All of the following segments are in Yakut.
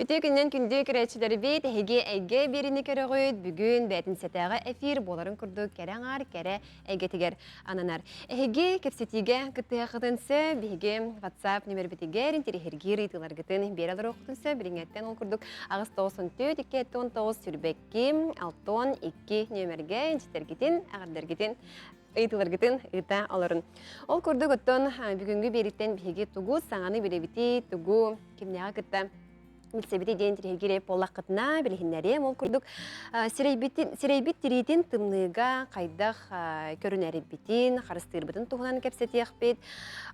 Үтүө күннэн күндү көрөөччүлэрбит, эһиги эйгэ биэрини көрөҕүт. Бүгүн бээтинсэтээҕи эфир буоларын курдук кэрэ аҥаар кэрэ эйгэтигэр ананар. Эһиги кэпсэтиигэ кыттыһаххытын сөп, биһиги WhatsApp нүмербитигэр интириһиргиир ыйытыыларгытын биэрэ олоруоххутун сөп. Билиҥҥэттэн ол курдук 894 219 сүүрбэкки 62 нүөмэргэ инчитэргитин, эҕэрдэргитин ыйытыыларгытын ыыта олорун. Ол курдук оттон бүгүҥҥү биэриттэн биһиги тугу саҥаны билэбитий, тугу кимнээҕи кытта билсэбитий диэн тириһигири буоллаххытына билиһиннэриэм. Ол курдук сирэйбит тириитин тымныыга хайдах көрүнэрбитин, харыстыырбытын туһунан кэпсэтиэхпит.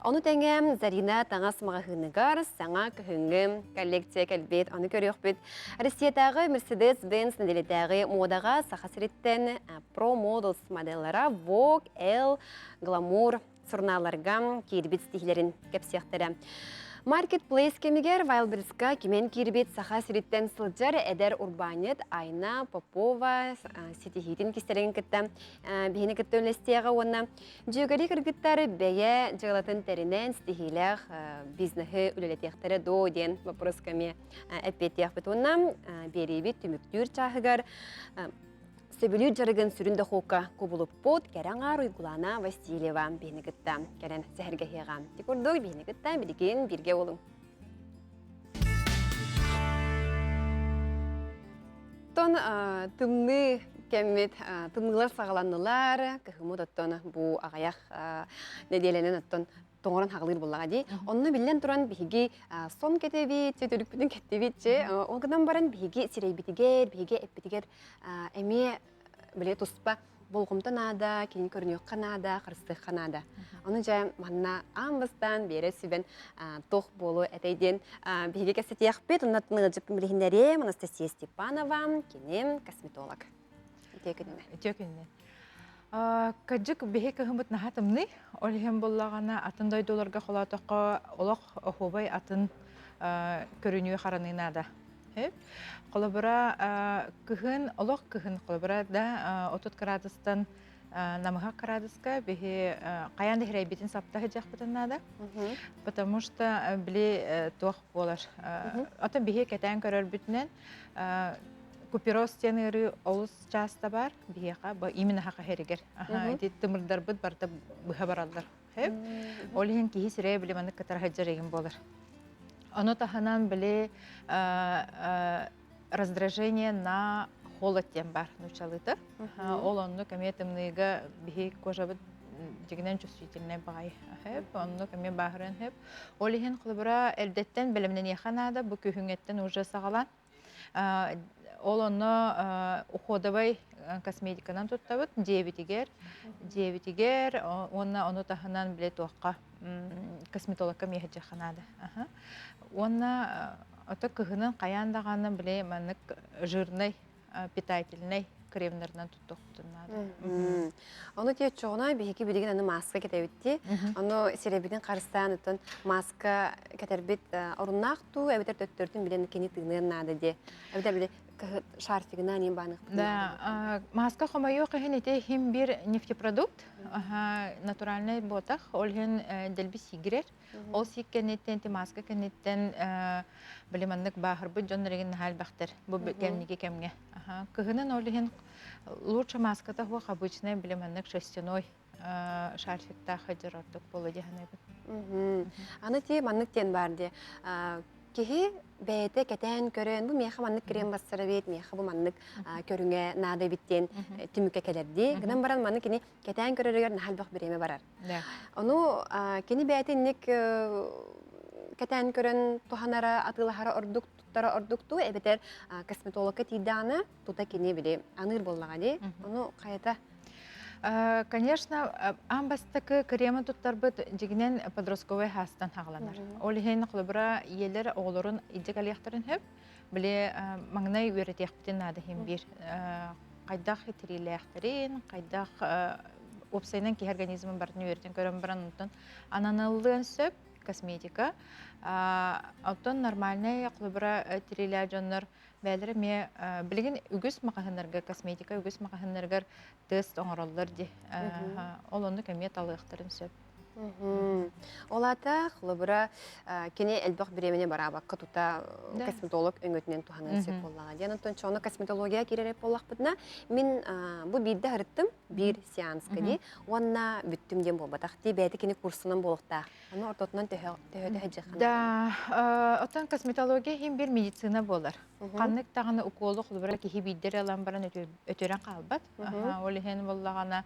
Ону тэҥэ Зарина таҥас маҕаһыыныгар саҥа кыһыҥҥы коллекция кэлбит, ону көрүөхпүт. Россиятааҕы Mercedes-Benz нэдиэлэтээҕи муодаҕа Саха сириттэн Pro Models моделлара Vogue, Elle, Glamour сурунаалларга киирбит ситиһиилэрин кэпсиэхтэрэ. Marketplace кэмигэр Wildberries-ка кимэн киирбит Саха сириттэн сылдьар эдэр урбаанньыт Айна Попова ситиһиитин кистэлэҥин кытта биһини кытта үллэстиэҕэ уонна дьүөгэлии кыргыттар бэйэ дьыалатын тэринэн ситиһиилээх бизнеһи үлэлэтиэхтэрэ дуо диэн боппуруоска эмиэ эппиэттиэхпит уонна биэриибит түмүктүүр чааһыгар Сөбүлүүр дьарыгын сүрүн дохуокка кубулуппут кэрэ аҥаар Уйгулаана Васильева биһини кытта кэлэн сэһэргэһиэҕэ. Ити курдук биһини кытта билигин бииргэ буолуҥ. Оттон тымныы кэммит тымныылар саҕаланнылар. Кыһыммыт оттон бу аҕыйах нэдиэлэнэн оттон тоҥорон хаҕылыыр буоллаҕа дии. Онно биллэн туран биһиги сон кэтэбит, төрүкпүтүн кэттибит че. Ол гынан баран биһиги сирэйбитигэр, биһиги эппитигэр эмиэ били туспа болҕомто наада, кини көрүнүөххэ наада, харыстыахха наада. Ону дьэ манна аан бастаан биэрэ сүбэн туох буолуо этэй диэн биһиги кэпсэтиэхпит. Онно ыалдьыппын билиһиннэриэм Анастасия Степанова, кини косметолог. Үтүө күнүнэн. Үтүө күнүнэн. Кырдьык биһи кыһыммыт наһаа тымныы. Ол иһин буоллаҕына атын дойдуларга холоотоххо олох оһуобай атын көрүнүү хараныы наада. Холобура кыһын олох кыһын холобура да 30 градустан намыһах градуска биһи хайаан да иһирэйбитин сапта сылдьыахпытын наада. Потому что били туох буолар. Атын биһи кэтээн көрөрбүтүнэн купероз диэн ыарыы олус чааста баар биһиэхэ бу именно хаха иһэригэр ити тымырдарбыт барыта быһа бараллар ол иһин киһи сирэйэ били маннык кытара сылдьар игин буолар ону таһынан били раздражение на холод диэн баар нуучалыыта ол оннук эмиэ тымныыга биһи кожабыт дьигинэн чувствительнай баҕайы оннук эмиэ бааһырыан сөп ол иһин холобура эрдэттэн бэлэмнэниэхэ наада бу күһүҥҥэттэн уже саҕалаан Ол онно уходовай косметиканан туттабыт дьиэбитигэр, дьиэбитигэр уонна ону таһынан бile туохха косметологка миэхэ наада. Уонна ото кыһынын хайаан даҕаны бile маннык жирнай питательнай кремнарынан туттуохпутун наада. Ону тиэччоҕуна биһиги билигин аны маска кэтэбитти. Ону сирэбитин харыстаан оттон маска кэтэрбит оруннаах туу эбэтэр төттөрүтүн билэн кини тыыныан наада диэ. Эбэтэр били шарфигынан иин бааныхпытын Да, маска хомойуох иһин ити иһин бир нефтепродукт, натуральный ботах, ол иһин дэлби сиигирэр. Ол сиик кэнниттэн, ити маска кэнниттэн били маннык бааһырбыт дьон эригин наһаа элбэхтэр бу кэмниги кэмҥэ. Кыһынын ол иһин лучше маската суох обычный били маннык шерстяной шарфиктаах сылдьар ордук буолуо дии саныыбын. Аны ти маннык диэн баар дии. Киһи бэйэтэ кэтээн көрөн, бу миэхэ маннык крем бассар эбит, миэхэ бу маннык көрүҥэ наада эбит диэн түмүккэ кэлэр дии. Гынан баран маны кини кэтээн көрөрүгэр наһаа элбэх бириэмэ барар. Ону кини бэйэтэ инник кэтээн көрөн туһанара, атыылаһара ордук, туттара ордук дуу, эбэтэр косметологка тиийдэҕинэ тута кини били аныыр буоллаҕа дии. Ону хайата Конечно, аан бастакы кремы туттарбыт дьигинэн подростковай хаастан хаҕаланар. Ол иһин холобура ийэлэр оҕолорун илдьэ кэлиэхтэрин сөп. Били маҥнай үөрэтиэхпитин наада иһин биир хайдах тириилээхтэрин, хайдах уопсайынан киһи организмын барытын үөрэтэн көрөн баран онтон ананыллыан сөп косметика. Оттон нормальнай холобура тириилээх дьоннор бэйэлэрэ эмиэ билигин үгүс маҕаһыыннарга косметика үгүс маҕаһыыннарыгар тест оҥороллор дии. Ол оннук эмиэ талыахтарын сөп. Ол аата, холобура, кини элбэх бириэмэни бараабакка тута косметолог өҥөтүнэн туһаныан сөп буоллаҕа диэн. Онтон чоно косметология киирэр буоллахпытына, мин бу биирдэ сырыттым, биир сеанска дии, уонна бүттүм диэн буолбатах дии, бэйэтэ кини курсунан буолуохтаах. Аны ортотунан төһө төһө дьиэххэ Да, оттон косметология иһин биир медицина буолар. Ханнык даҕаны укуолу холобура киһи биирдэ эрэ ылан баран өтөрөн хаалбат. Ол иһин буоллаҕына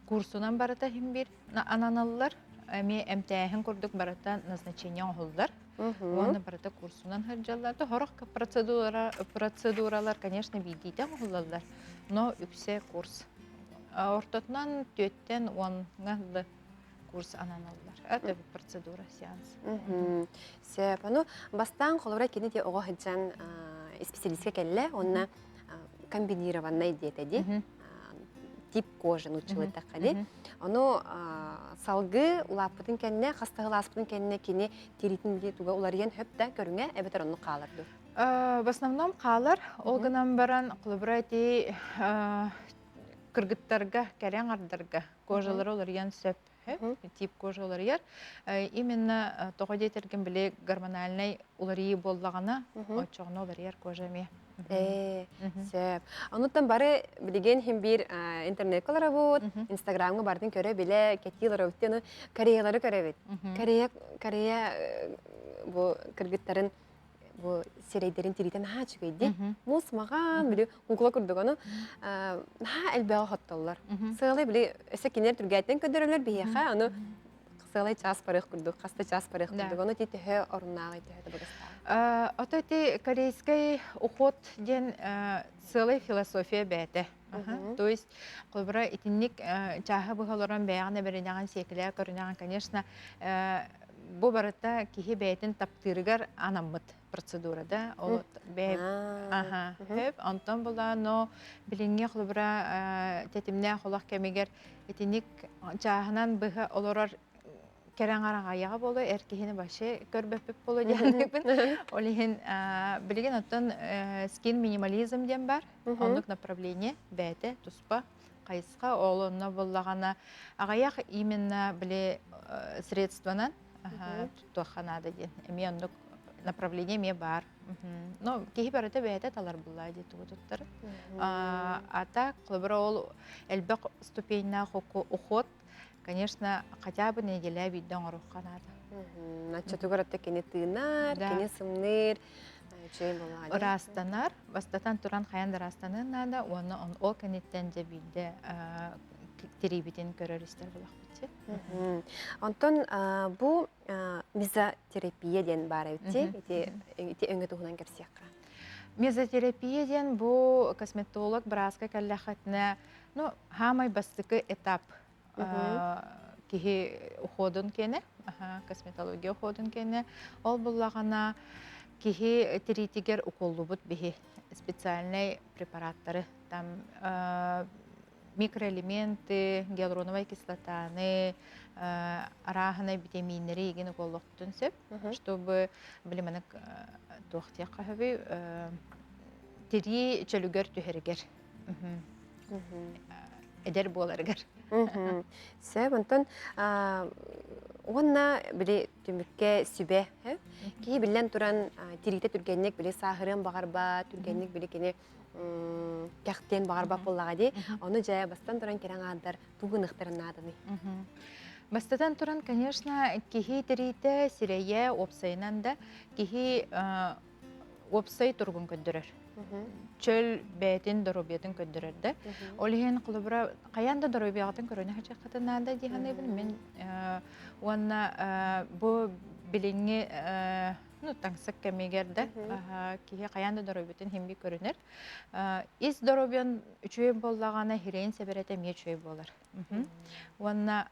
курсунан барыта иһин биир ананаллар. Эмиэ эмтээһин курдук барыта назначение оҥоһуллар. Уонна барыта курсунан сылдьаллар. Сорох процедура, процедуралар, конечно, биирдиитэ оҥоһуллаллар, но үксэ курс. Ортотунан түөттэн уонҥа курс ананаллар. Это процедура, сеанс. Сөп. Ону бастаан холобура кини те оҕо сылдьан исписэлиискэ кэллэ, онно комбинированный диэтэ ди. Тип кожи нууччалыйтахха ди. Ону салгыы улааппытын кэннэ, хастаһылааспытын кэннэ кини тириитин били туга уларыйан хөп да көрүҥэ эбэтэр оннук хаалар дуу? В основном хаалар. Ол гынан баран, холобура ити кыргыттарга, кэрэ аҥардарга кожалара уларыйан сөп тип кожа уларыйар. Именно тоҕо диэтэргин били гормональнай уларыйыы буоллаҕына, оччоҕуна уларыйар кожа эмиэ. Сөп. Онуттан бары билигин хим биир интернетка олоробут, Инстаграмҥа бардын көрө-билэ, кэтии олоробут диэн Кореялары көрөбүт. Корея Корея бу кыргыттарын бу сирэйдэрин тириитэ наһаа үчүгэй дии. Муус маҕан, били кукла курдук ону наһаа элбэҕи хоттоллор. Сыалай били өссө кинилэр түргээттэн көрдөрөллөр биһиэхэ, ону сыалай чаас барыах курдук, хаста чаас барыах курдук, ону ти төһө оруннааҕый, төһө табыгастааҕый? Ото ити корейскай уход диэн сыалай философия бэйэтэ. То есть, холобура, итинник чааһы быһа олорон бэйэҕин эбэринэҕин, сиэкилээ көрүнэҕин, конечно, бу барыта киһи бэйэтин таптыырыгар анаммыт процедура да. Ол аха, хөп. Онтон була, но билиҥҥи холобура тэтимнээх олох кэмигэр итинник чааһынан быһа олорор кэрэ аҥар буолуо, эр киһини вообще көрбөппүт буолуо диэн Ол иһин билигин оттон скин минимализм диэн бар. Оннук направление бэйэтэ туспа хайысха. Ол онно буоллаҕына аҕыйах именно били средствонан туттуохха наада диэн. Эмиэ оннук направление эмиэ баар. Но киһи барыта бэйэтэ талар буллаа дии тугу туттар. А так, холобура ол элбэх ступеньнаах уход конечно, хотя бы неделя биирдэ оҥоруохха наада. Оччотугар атта кини тыынар, кини сымныыр, үчүгэй буоллаҕа. Ыраастанар, бастатан туран хайан да ыраастаныан наада, уонна ол кэнниттэн дьэ биирдэ тириибитин көрөр-истэр булахпыт. Онтон бу мезотерапия диэн баар эбит ити ити өҥө туһунан кэпсиэххэ. Мезотерапия диэн бу косметолог бырааска кэллэххитинэ Ну, хаамай бастакы этап киһи уходун киэнэ, косметология уходун киэнэ. Ол буллаҕына киһи тириитигэр уколлубут биһи специальнай препараттары там микроэлементы, гиалуроновай кислотаны, арааһынай витаминнэри игин уколлохпутун сөп, чтобы били маннык туох диэххэ сөбүй тирии чөлүгэр түһэригэр эдэр буоларыгар. Сөп, онтон уонна били түмүккэ сүбэ киһи биллэн туран тириитэ түргэнник били сааһырыан баҕарбат, түргэнник били кини кэхтиэн баҕарбат буоллаҕа дии. Ону дьэ бастан туран кэрэ аҥаардар тугу гыныахтарын нааданый? Бастатан туран, конечно, киһи тириитэ, сирэйэ, уопсайынан да киһи уопсай туругун көрдөрөр. Чөл бэйэтин доруобуйатын көрдөрөр да. Ол иһин холобура хайаан да доруобуйаҕытын көрүнэ сылдьыаххытын наада дии саныыбын мин уонна бу билиҥҥи ну таҥсык кэмигэр да киһи хайаан да доруобуйатын иһин көрүнэр. Ис доруобуйан үчүгэй буоллаҕына хирэйин сэбэрэтэ эмиэ үчүгэй буолар. Уонна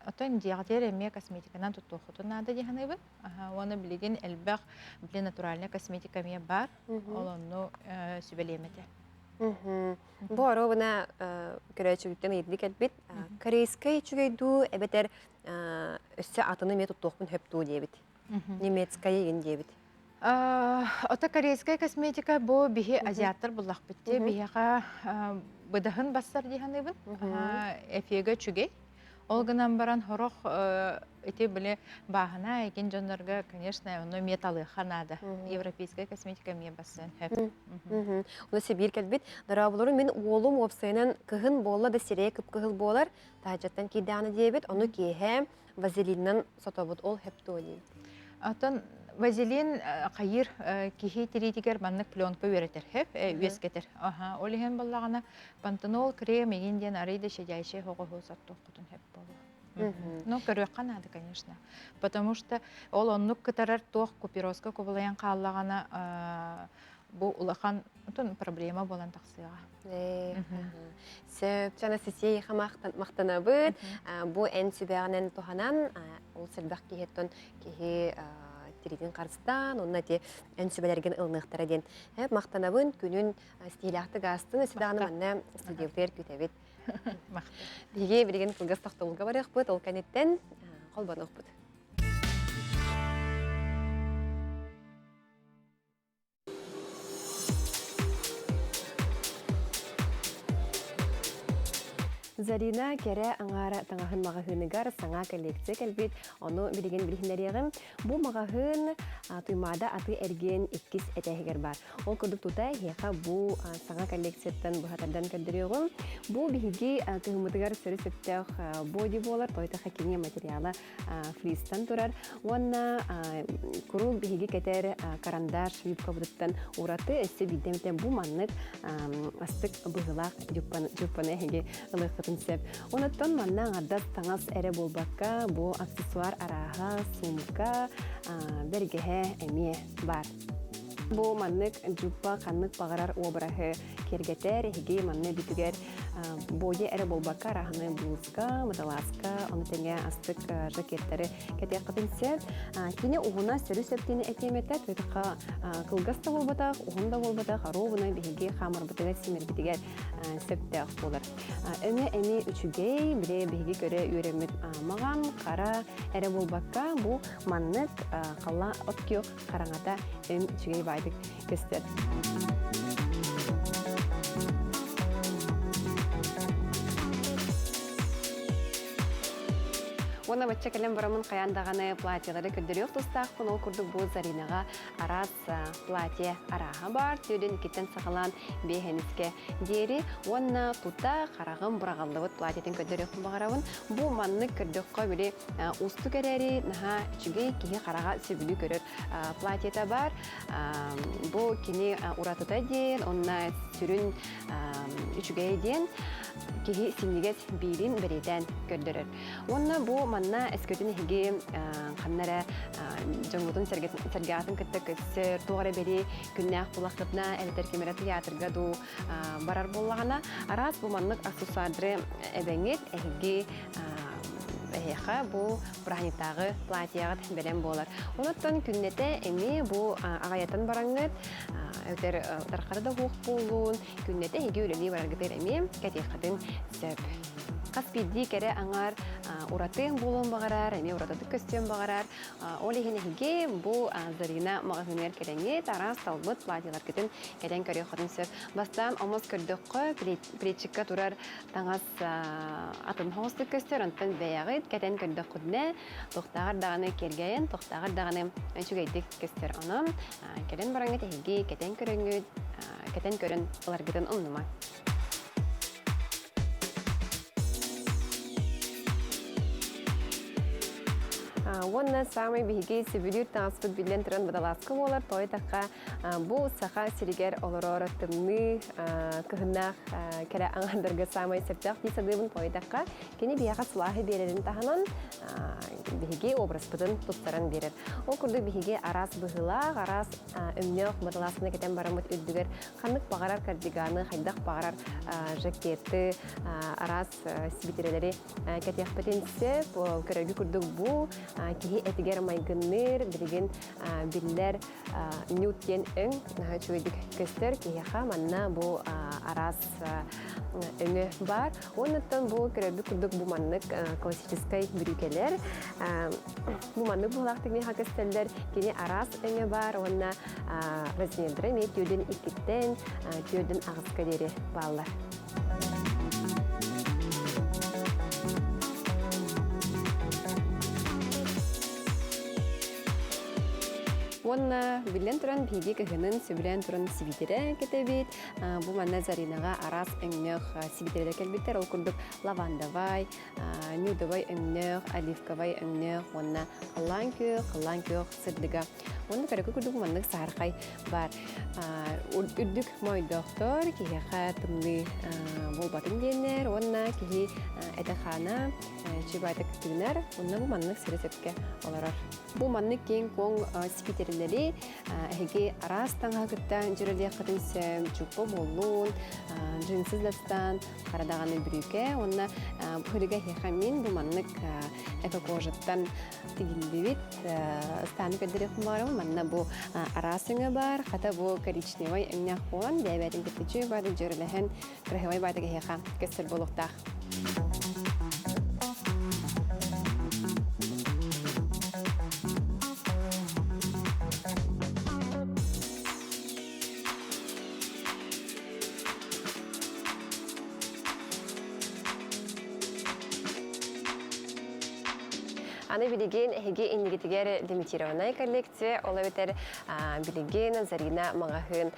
оттон дьиэҕитигэр эмиэ косметиканан туттуоххутун наада дии саныыбын. Уонна билигин элбэх били натуральнай косметика эмиэ баар. Ол онну сүбэлиэм этэ. Бу оруобуна көрөөччүгүттэн ыйытыы кэлбит. Корейскай үчүгэй дуу эбэтэр өссө атыны эмиэ туттуохпун сөп дуу диэбит. Немецкай игин диэбит. Ото корейская косметика бу биһи азиаттар буллахпыт дии. Биһиэхэ быдаһын бассар дии саныыбын. Эфига үчүгэй. Ол гынан баран сорох ити били бааһына эгин дьоннорго, конечно, ону эмиэ талыахха наада. Европейская косметика эмиэ бассыан сөп. Ону Сибиир кэлбит. Дорооболору мин уолум уопсайынан кыһын буолла да сирэйэ кып-кыһыл буолар. Таһырдьаттан киирдэҕинэ диэбит, ону киэһэ вазелинынан сотобут, ол сөп дуо диэбит. Оттон вазелин хайыыр киһи тириитигэр маннык пленка үөрэтэр, үөскэтэр. Ол иһин буоллаҕына пантенол крем игин диэн арый да щадящий оҕоһу соттуоххутун сөп буолуо. Ну, көрүөххэ наада, конечно. Потому что ол оннук кытарар туох куперозка кубулайан хааллаҕына бу улахан проблема буолан тахсыаҕа. Сөп, Анастасия махтанабыт. Бу эн сүбэҕинэн туһанан, ол сэлбэх киһиттэн киһи тиритин харыстаан, онно ити эн сүбэлэргин ылыныахтара диэн махтанабын. Күнүн стилээхтик аастын, өссө манна студиябытыгар күтэбит. Биһиги билигин кылгас тохтобулга барыахпыт, ол кэнниттэн холбонуохпут. Зарина кэрэ аҥаара таҥаһын маҕаһыыныгар саҥа коллекция кэлбит. Ону билигин билиһиннэриэҕим. Бу маҕаһыын Туймаада атыы-эргиэн иккис этээһигэр баар. Ол курдук тута эһиэхэ бу саҥа коллекцияттан быһа тардан көрдөрүөҕүм. Бу биһиги кыһыммытыгар сөрү-сөптөөх боди буолар, тойтаха кини материала флистан турар уонна куруук биһиги кэтэр карандаш юбкабытыттан ураты өссө биирдэ бу маннык астык быһыылаах дьуппаны эһиги ылыаххытын сөп. Онуттан манна аҥардас таҥас эрэ буолбакка бу аксессуар арааһа, сумка, бэргэһэ эмиэ баар. Бу маннык дьуппа ханнык баҕарар обраһы киэргэтэр, эһиги манна бүтүгэр боди эрэ буолбакка арааһынай блузка, мыталааска, ону тэҥэ астык жакеттары кэтиэххитин сөп. Кини уһуна сөрү сөп диэн этиэм этэ, тыытыха кылгас да буолбатах, уһун да буолбатах, оруобуна биһиги хаамарбытыгар, симирбитигэр сөптөөх буолар. Өҥө эмиэ үчүгэй, били биһиги көрө үөрэммит маҕан, хара эрэ буолбакка, бу маннык халла от күөх хараҥата өҥ үчүгэй баайдык көстөр. Уонна бачча кэлэн бараммын хайаан даҕаны платьелары көрдөрүөх тустаахпын. Ол курдук бу Заринаҕа араас платье арааһа баар. Түөрдэн иккиттэн саҕалаан биэһэнискэ диэри. Уонна тута хараҕым быраҕыллыбыт платьетын көрдөрүөхпүн баҕарабын. Бу маннык көрдөххө били уустук эрээри наһаа үчүгэй киһи хараҕа сөбүлүү көрөр платьета баар. Бу кини уратыта диэн, онно сүрүн үчүгэй диэн киһи синньигэс биирин бэлиэтээн көрдөрөр. Уонна бу манна өскөтүн эһиги ханна эрэ дьоҥҥутун сэргэҕитин кытта көссөр, туох эрэ бэри күннээх булаххытына, эбэтэр ким эрэ тыйаатырга дуу барар буоллаҕына, араас бу маннык аксессуардары эбэҥҥит эһиги эһиэхэ бу бырааһынньыктааҕы платьеҕыт бэлэм буолар. Онуттан күннэтэ эмиэ бу аҕайатан бараҥҥыт, өтөр тархары да уох буоллун, күннэтэ эһиги үлэлии бараргытыгар эмиэ кэтиэххитин сөп. Хас биирдии кэрэ аҥаар ураты буолуон баҕарар, эмиэ уратытык көстүөн баҕарар. Ол иһин эһиги бу Зарина маҕаһыыныгар кэлэҥҥит, араас талбыт платьеларгытын кэтэн көрүөххүтүн сөп. Бастаан омос көрдөххө, плечикка турар таҥас атын соҕустук көстөр, онтон бэйэҕит кэтэн көрдөххүтүнэ, туохтааҕар даҕаны киэргэйэн, туохтааҕар даҕаны үчүгэйдик көстөр. Онон кэлэн бараҥҥыт эһиги кэтэн көрөҥҥүт, кэтэн көрөн ыларгытын умнума. Уонна саамай биһиги сөбүлүүр таҥаспыт биллэн туран водолазка буолар. Тоҕо диэтэххэ, Бу Саха сиригэр олорор тымныы кыһыннаах кэрэ аҥаардарга саамай сөптөөх дии саныыбын тоойдоххо, кини биһиэхэ сылааһы биэрэрин таһынан биһиги образпытын туттаран биэрэр. Ол курдук биһиги араас быһыылаах, араас өҥнөөх мыталаасканы кэтэн бараммыт үрдүгэр ханнык баҕарар кардиганы, хайдах баҕарар жакеты, араас сибитирэлэри кэтиэхпитин сөп. Көрөргү курдук бу киһи этигэр майгынныыр, билигин биллэр нют диэн өҥ наһаа үчүгэйдик көстөр киһиэхэ манна бу араас өҥө баар. Уоннаттан бу көрөрбүт курдук бу маннык классическай бүрүүкэлэр бу маннык быһыылаахтык миэхэ көстөллөр. Кини араас өҥө баар уонна размердара эмиэ түөрдүн иккиттэн түөрдүн аҕыска диэри бааллар. Уонна биллэн туран биһиги кыһынын сөбүлээн туран сибиитирэ кэтэбит. Бу манна Заринаҕа араас өҥнөөх сибиитирэлэр кэлбиттэр. Ол курдук лавандовай, нюдовай өҥнөөх, оливковай өҥнөөх уонна халлаан күөх, халлаан күөх сырдыга. Уонна көрөкү курдук маннык саһархай баар. Үрдүк моойдоохтор киһиэхэ тымныы буолбатын диэннэр уонна киһи этэ-хаана чыбаатык тыынар, уонна бу маннык сири сөпкө олорор. Бу маннык киэҥ-куоҥ спикерлэри эһиги араас таҥаһы кытта дьүрэлиэххитин сөп, чуппа буоллун, джинсы дастан, хара даҕаны бүрүүкэ уонна бу эһиэхэ мин бу маннык эко-кожаттан тигиллибит ыстааны көрдөрүөхпүн баҕарабын. Манна бу араас өҥө баар, хата бу коричневай өҥнөөх буолан, бэйэ-бэйэтин кытта үчүгэй баайдык дьүөрэлэһэн, красивай баайдык эһиэхэ көстөр буолуохтаах. Аны билигин эһиги иннигитигэр лимитированная коллекция, ол эбэтэр билигин Зарина маҕаһыын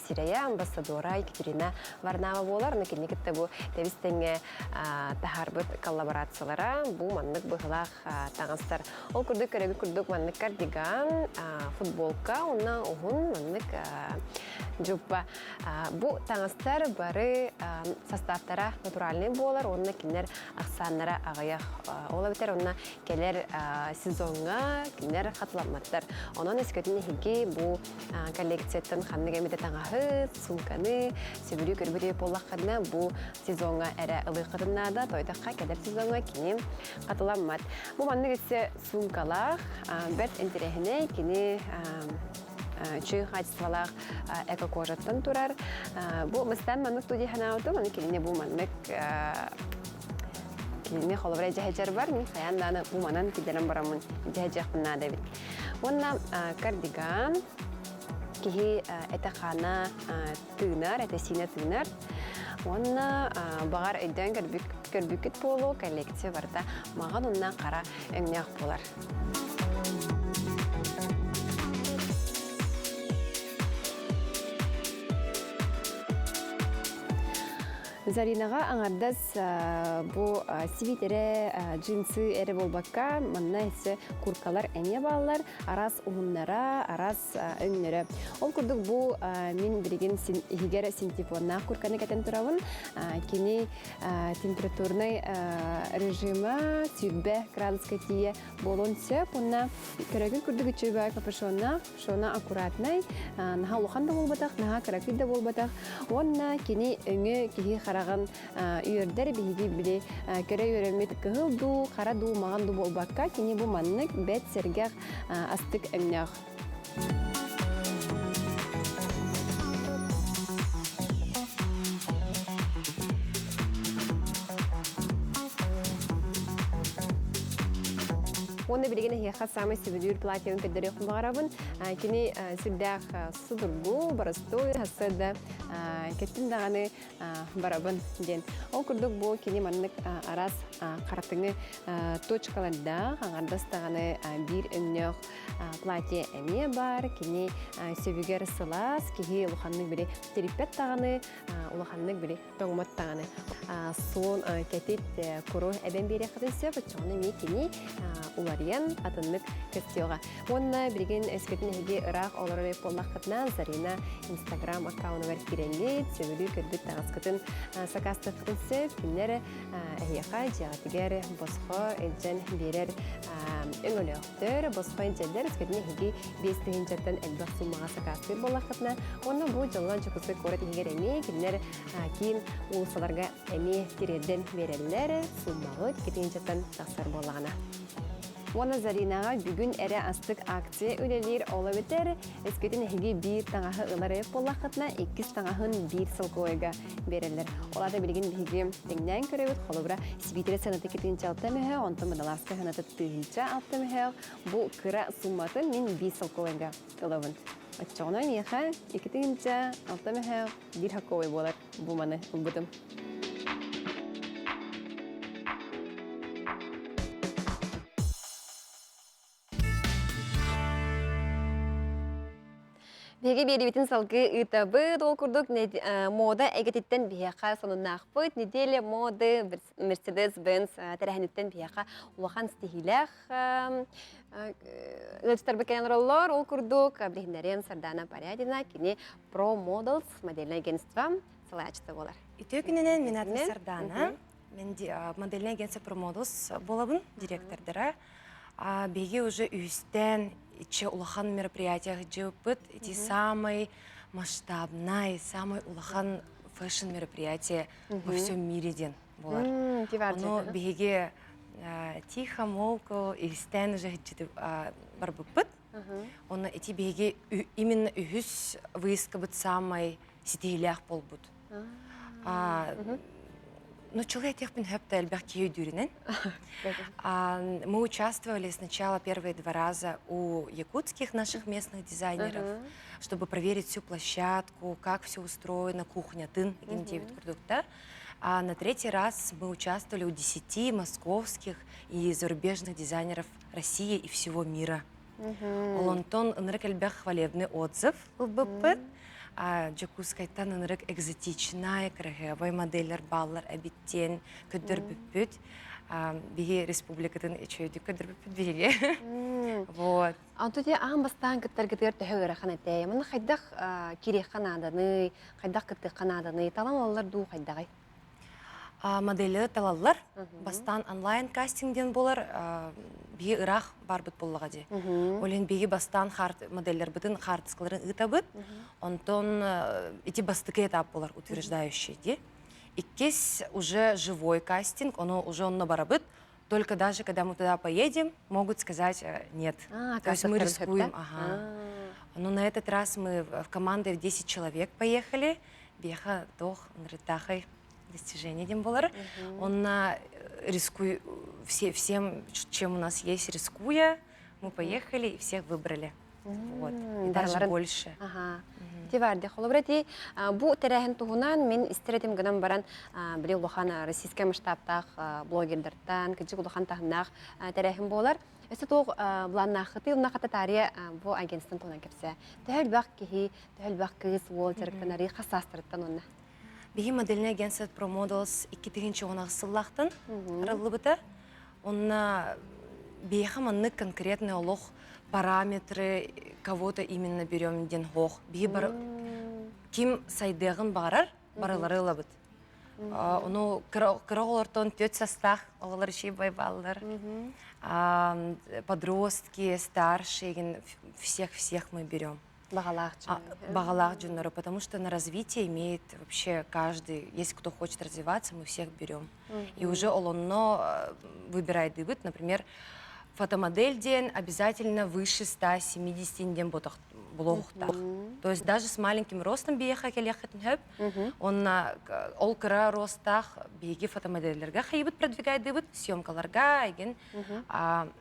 сирэйэ амбассадора Екатерина Варнава буолар. Аны кинини кытта бу тэбис тэҥҥэ таһаарбыт коллаборациялара бу маннык быһылаах таҥастар. Ол курдук көрөбүт курдук маннык кардиган, футболка уонна уһун маннык жуппа. Бу таҥастар бары составтара натуральный буолар уонна кинилэр ахсааннара аҕыйах. Ол эбэтэр онно кэлэр сезоҥҥа кинилэр хатыламматтар. Онон өскөтүн эһиги бу коллекцияттан ханнык эмитэ таҥаһы, суумканы сөбүлүү көрбүт үһү буоллаххытына, бу сезоҥҥа эрэ ылыаххытын наада. Тойдохха кэлэр сезоҥҥа кини хатыламмат. Бу маннык өссө суумкалаах, бэрт интэриэһинэй кини үчүгэй хаачыстыбалаах эко-кожаттан турар. Бу бастаан маннык студия ханаабытым, аны кинини бу маннык кинини холобура дьэһэдьэр бар, мин хайаан дааны бу манан киллэрэн бараммын дьэһэдьиэхпин наада эбит. Уонна кардиган киһи этэ-хаана тыынар, этэ-сиинэ тыынар. Уонна баҕар өйдөөн көрбүккүт буолуо, коллекция барыта маҕан уонна хара өҥнөөх буолар. Заринаҕа аҥардас бу свитерэ, джинсы эрэ буолбакка, манна өссө куркалар эмиэ бааллар, араас уһуннара, араас өҥнөрө. Ол курдук бу мин билигин иһигэр синтепоннаах курканы кэтэн турабын. Кини температурнай режима 120 градуска тиийэ буолуон сөп. Уонна көрөгүн курдук үчүгэй капюшоннаах, капюшона аккуратнай, наһаа улахан да буолбатах, наһаа кыракый да буолбатах. Уонна кини өҥө киһи хараҕын үөрдэр биһиги били көрө үөрэммит кыһыл дуу, хара дуу, маҕан дуу буолбакка, кини бу маннык бэт сэргэх астык өҥнөөх. Уонна билигин эһиэхэ саамай сөбүлүүр платьебын көрдөрүөхпүн баҕарабын. Кини сүрдээх судургу, боростуой, да кэттим даҕаны барабын диэн. Ол курдук бу кини маннык араас харатыҥы точкалардаах, аҥардас даҕаны биир өҥнөөх платье эмиэ баар. Кини сөбүгэр сылаас, киһи улаханнык били тириппэт даҕаны, улаханнык били тоҥмот даҕаны. Суон кэтит куру эбэн биэриэххитин сөп, оччоҕуна эмиэ кини уларыйан атыннык көстүөҕэ. Уонна билигин өскөтүн эһиги ыраах олорор эбит буоллаххытына, Зарина Инстаграм аккаунугар киирэҥҥит, сөбүлүү көрбүт таҥаскытын сакаастыаххытын сөп. Кинилэр эһиэхэ дьиэҕитигэр босхо илдьэн биэрэр өҥөлөөхтөр, босхо илдьэллэр. Өскөтүн эһиги 5 тыһыынчаттан элбэх суумаҕа сакаастыыр буоллаххытына, уонна бу дьоҥҥо Дьокуускай куорат иһигэр эмиэ кинилэр киин уулуссаларга эмиэ тириэрдэн биэрэллэр, суумаҕыт 2 тыһыынчаттан тахсар буоллаҕына. Уонна Заринаҕа бүгүн эрэ астык акция үлэлиир, ол эбэтэр өскөтүн эһиги биир таҥаһы ылар эбит буоллаххытына, иккис таҥаһын биир солкуойга биэрэллэр. Ол аата билигин биһиги тэҥнээн көрөбүт, холобура, свитерэ сыаната 2 6 мөһөөх, онтон водолазка сыаната 1006 мөһөөх. Бу кыра сумматын мин биир солкуойга ылабын. Оччоҕуна миэхэ 2 6 мөһөөх биир хоккуой буолар бу маны ылбытым. Биһиги биэриибитин салгыы ыытабыт. Ол курдук мода эйгэтиттэн биһиэхэ сонуннаахпыт. Неделя моды Mercedes-Benz тэрээһиниттэн биһиэхэ улахан ситиһиилээх ыалдьыттарбыт кэлэн олороллор. Ол курдук билиһиннэриэм Сардана Порядина, кини Pro Models модельное агентство салайааччыта буолар. Үтүө күнүнэн мин атым Сардана. Мен модельное агентство Pro Models буолабын, директордара. Биһиги уже үһүстээн иччи улахан мероприятие сылдьыбыппыт. Ити самый масштабный, самый улахан фэшн мероприятие во всем мире диэн буолар. Ону биһиги тихо, молко үһүстээн уже барбыппыт. Онно ити биһиги именно үһүс выездкабыт самай ситиһиилээх буолбут. Ну, человек этихпин хөп элбэх киһи өйдүүрүнэн. Мы участвовали сначала первые два раза у якутских наших местных дизайнеров, чтобы проверить всю площадку, как все устроено, кухня, тын, 9 продукта. А на третий раз мы участвовали у 10 московских и зарубежных дизайнеров России и всего мира. Олонтон ынырык элбэх хвалебный отзыв ылбыппыт. Дьокуускайтан ынырык экзотичная, кыраһыабай модельлэр бааллар эбиттиэн көрдөрбүппүт. Биһи республикатын үчүгэйдик көрдөрбүппүт биһиги. Вот. Онто те аан бастаан кыттаргытыгар төһө ыарахан этэ? Манна хайдах кириэххэ нааданый, хайдах кыттыахха нааданый, талан ылаллар дуу хайдаҕый? Модели талаллар. Бастаан онлайн кастинг диэн буолар. Биһи ыраах барбыт буоллаҕа дии. Ол иһин биһиги бастаан модельлэрбитин хаартыскаларын ыытабыт. Онтон ити бастакы этап буолар утверждающий дии. Иккис уже живой кастинг, ону уже онно барабыт. Только даже когда мы туда поедем, могут сказать нет. То есть мы рискуем. Ага. Но на этот раз мы в команде в 10 человек поехали. Биэхэ туох ынырыктаахай достижение диэн буолар. Онно рискуй все, всем, чем у нас есть, рискуя, мы поехали и всех выбрали. Вот. И даже больше. Ага. Ти барды. Холобура ти бу тэрээһин туһунан мин истэр этим гынан баран били улахан российскай масштабтаах блогердартан кыдьык улахан таһымнаах тэрээһин буолар. Өссө туох былааннааххытый уонна хата таарыйа бу агентствон туһунан кэпсээ. Төһө элбэх киһи, төһө элбэх кыыс, уол дьарыктанарый хас саастарыттан уонна? Биһи модельное агентство ProModels 2010 сыллаахтан арыллыбыта. Онно биһиэхэ маннык конкретный олох параметры кого-то именно берем диэн хоох. Биһи бар ким сайдыаҕын баҕарар, барылары ылабыт. Ону кыра оҕолортон түөрт састаах оҕолор иши байбаллар. Подростки, старшие, всех-всех мы берем. Баҕалаах Баҕалаах дьоннору, потому что на развитие имеет вообще каждый, если кто хочет развиваться, мы всех берем. И уже олонно выбирайдыбыт, например, фотомодель диэн обязательно выше 170 диэн булуохтаах. То есть даже с маленьким ростом биэхэ кэлиэххитин хөп, онна ол кыра ростаах биһиги фотомодельлерге хайыбыт продвигайдыбыт, съемкаларга, эгин,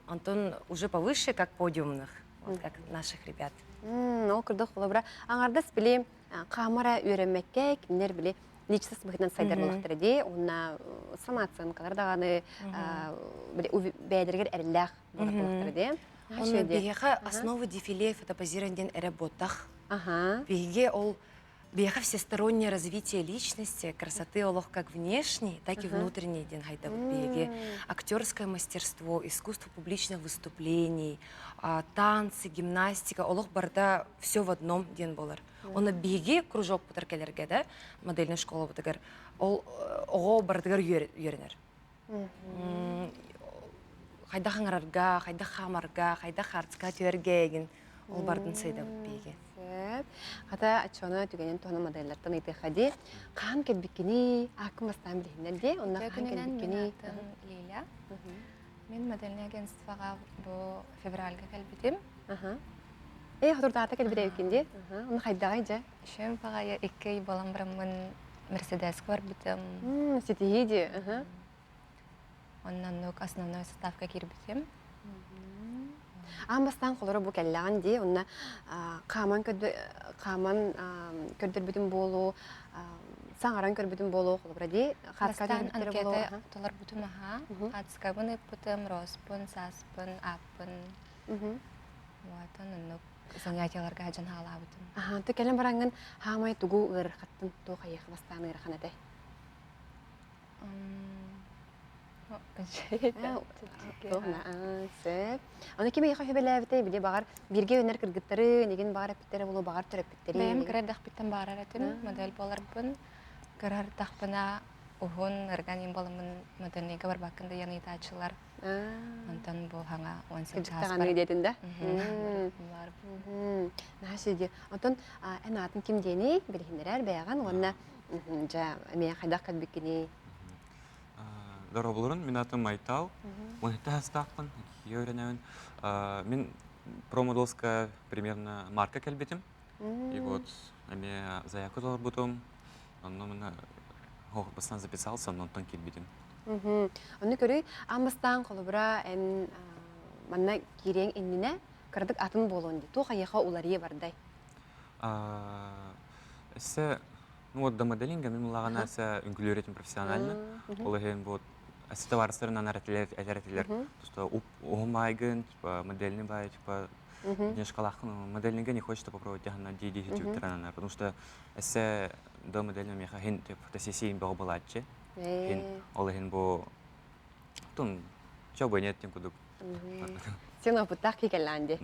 онтон уже повыше, как подиумных, вот как наших ребят. Ол курдук холобура аҥардас били хаамара үөрэммэккэ кинилэр били личность быһыытынан сайдар буолахтара дии уонна самооценкалар даҕаны били бэйэлэригэр эрэллээх буолар буолахтара дии. Онно биһиэхэ основы дефиле фотопозирование диэн эрэ буотах. Биһиги ол биһиэхэ всестороннее развитие личности, красоты олох как внешней, так и внутренней диэн хайдабыт биһиги. Актерское мастерство, искусство публичных выступлений, танцы, гимнастика, олох барыта все в одном диэн буолар. Онно биһиги кружокпутар кэлэргэ да, модельнай школабытыгар ол оҕо барытыгар үөрэнэр. Хайдах аҥарарга, хайдах хаамарга, хайдах хаартыска түһэргэ эгин ол бардын сайдабыт биһиги. Сөп. Хата аччоно түгэнин туһунан модельлартан ыйтыахха дии. Хаан кэлбиккиний, ааккын бастаан билиһиннэр дии. Онно хаан кэлбиккиний? Лиля. Мин модельное агентствоҕа бу февральга кэлбитим. Э, хотурдаата кэлбит эбиккин дии. Ону хайдаҕай дьэ? Үшүм баҕайы икки ый буолан бараммын Мерседеска барбытым. Ситиһии дии. Онно оннук основной составка киирбитим. Аан бастаан холоро бу кэллэҕин дии, онно хааман хааман көрдөрбүтүм буолуо, саҥаран көрбүтүм буолуо, холобура дии, Бастаан анкета толорбутум аһаа. Хаацкабын ыыппытым, роспун, сааспын, ааппын. Вот, оннук. Занятияларга сылдьан хаалаабытым. Аха, ты кэлэн бараҥҥын хаамай тугу ыарырхаттын, туох айыах бастаан ыарахан этэй? Сөп. Аны ким эйиэхэ сүбэлээбитэй? Били баҕар бииргэ үүнэр кыргыттары, нигин баҕар эппиттэрэ буолуо, баҕар төрөппүттэри. Бэйэм кыра эрдэхпиттэн баарар этим, модель буоларбын. Кыра эрдэхпинэ уһун ырган им буоламмын модельныйга барбаккын да диэн ыйытааччылар. Онтон бу хаҥа 18 сааспар. диэтин да? Наһаа сиди. Онтон эн аатын ким диэний? Билиһиннэрэр бэйэҕин уонна дьэ эмиэ хайдах кэлбиккиний? Дорооболорун, мин атым Айтал. 17 саастаахпын, иккигэ үөрэнэбин. Мин промодолска примерно марка кэлбитим. И вот эмиэ заявка толорбутум. Онно мына бастан записался, онтон киирбитим. Ону көрүй, аан бастаан холобура эн манна киириэҥ иннинэ кыратык атын буолуон дии. Туох айыаха уларыйа бардай? Өссө Ну вот до моделинга мин улаҕана эсэ үҥкүлүүр этим профессионально. Ол иһин вот эсэ товарыстарынан этэр этилэр. Просто уһун баайгын, типа модельный баай, типа денежкалааххын, модельнинга не хочется попробовать дьаһанна дии дии сылдьыбыттарананар. Потому что эсэ до модельный миэхэ хин типа фотосессия бөҕө буолааччы. Хин ол иһин бу тун чё бы нет тем кудук. Сен опыттаах кикеллаан ди.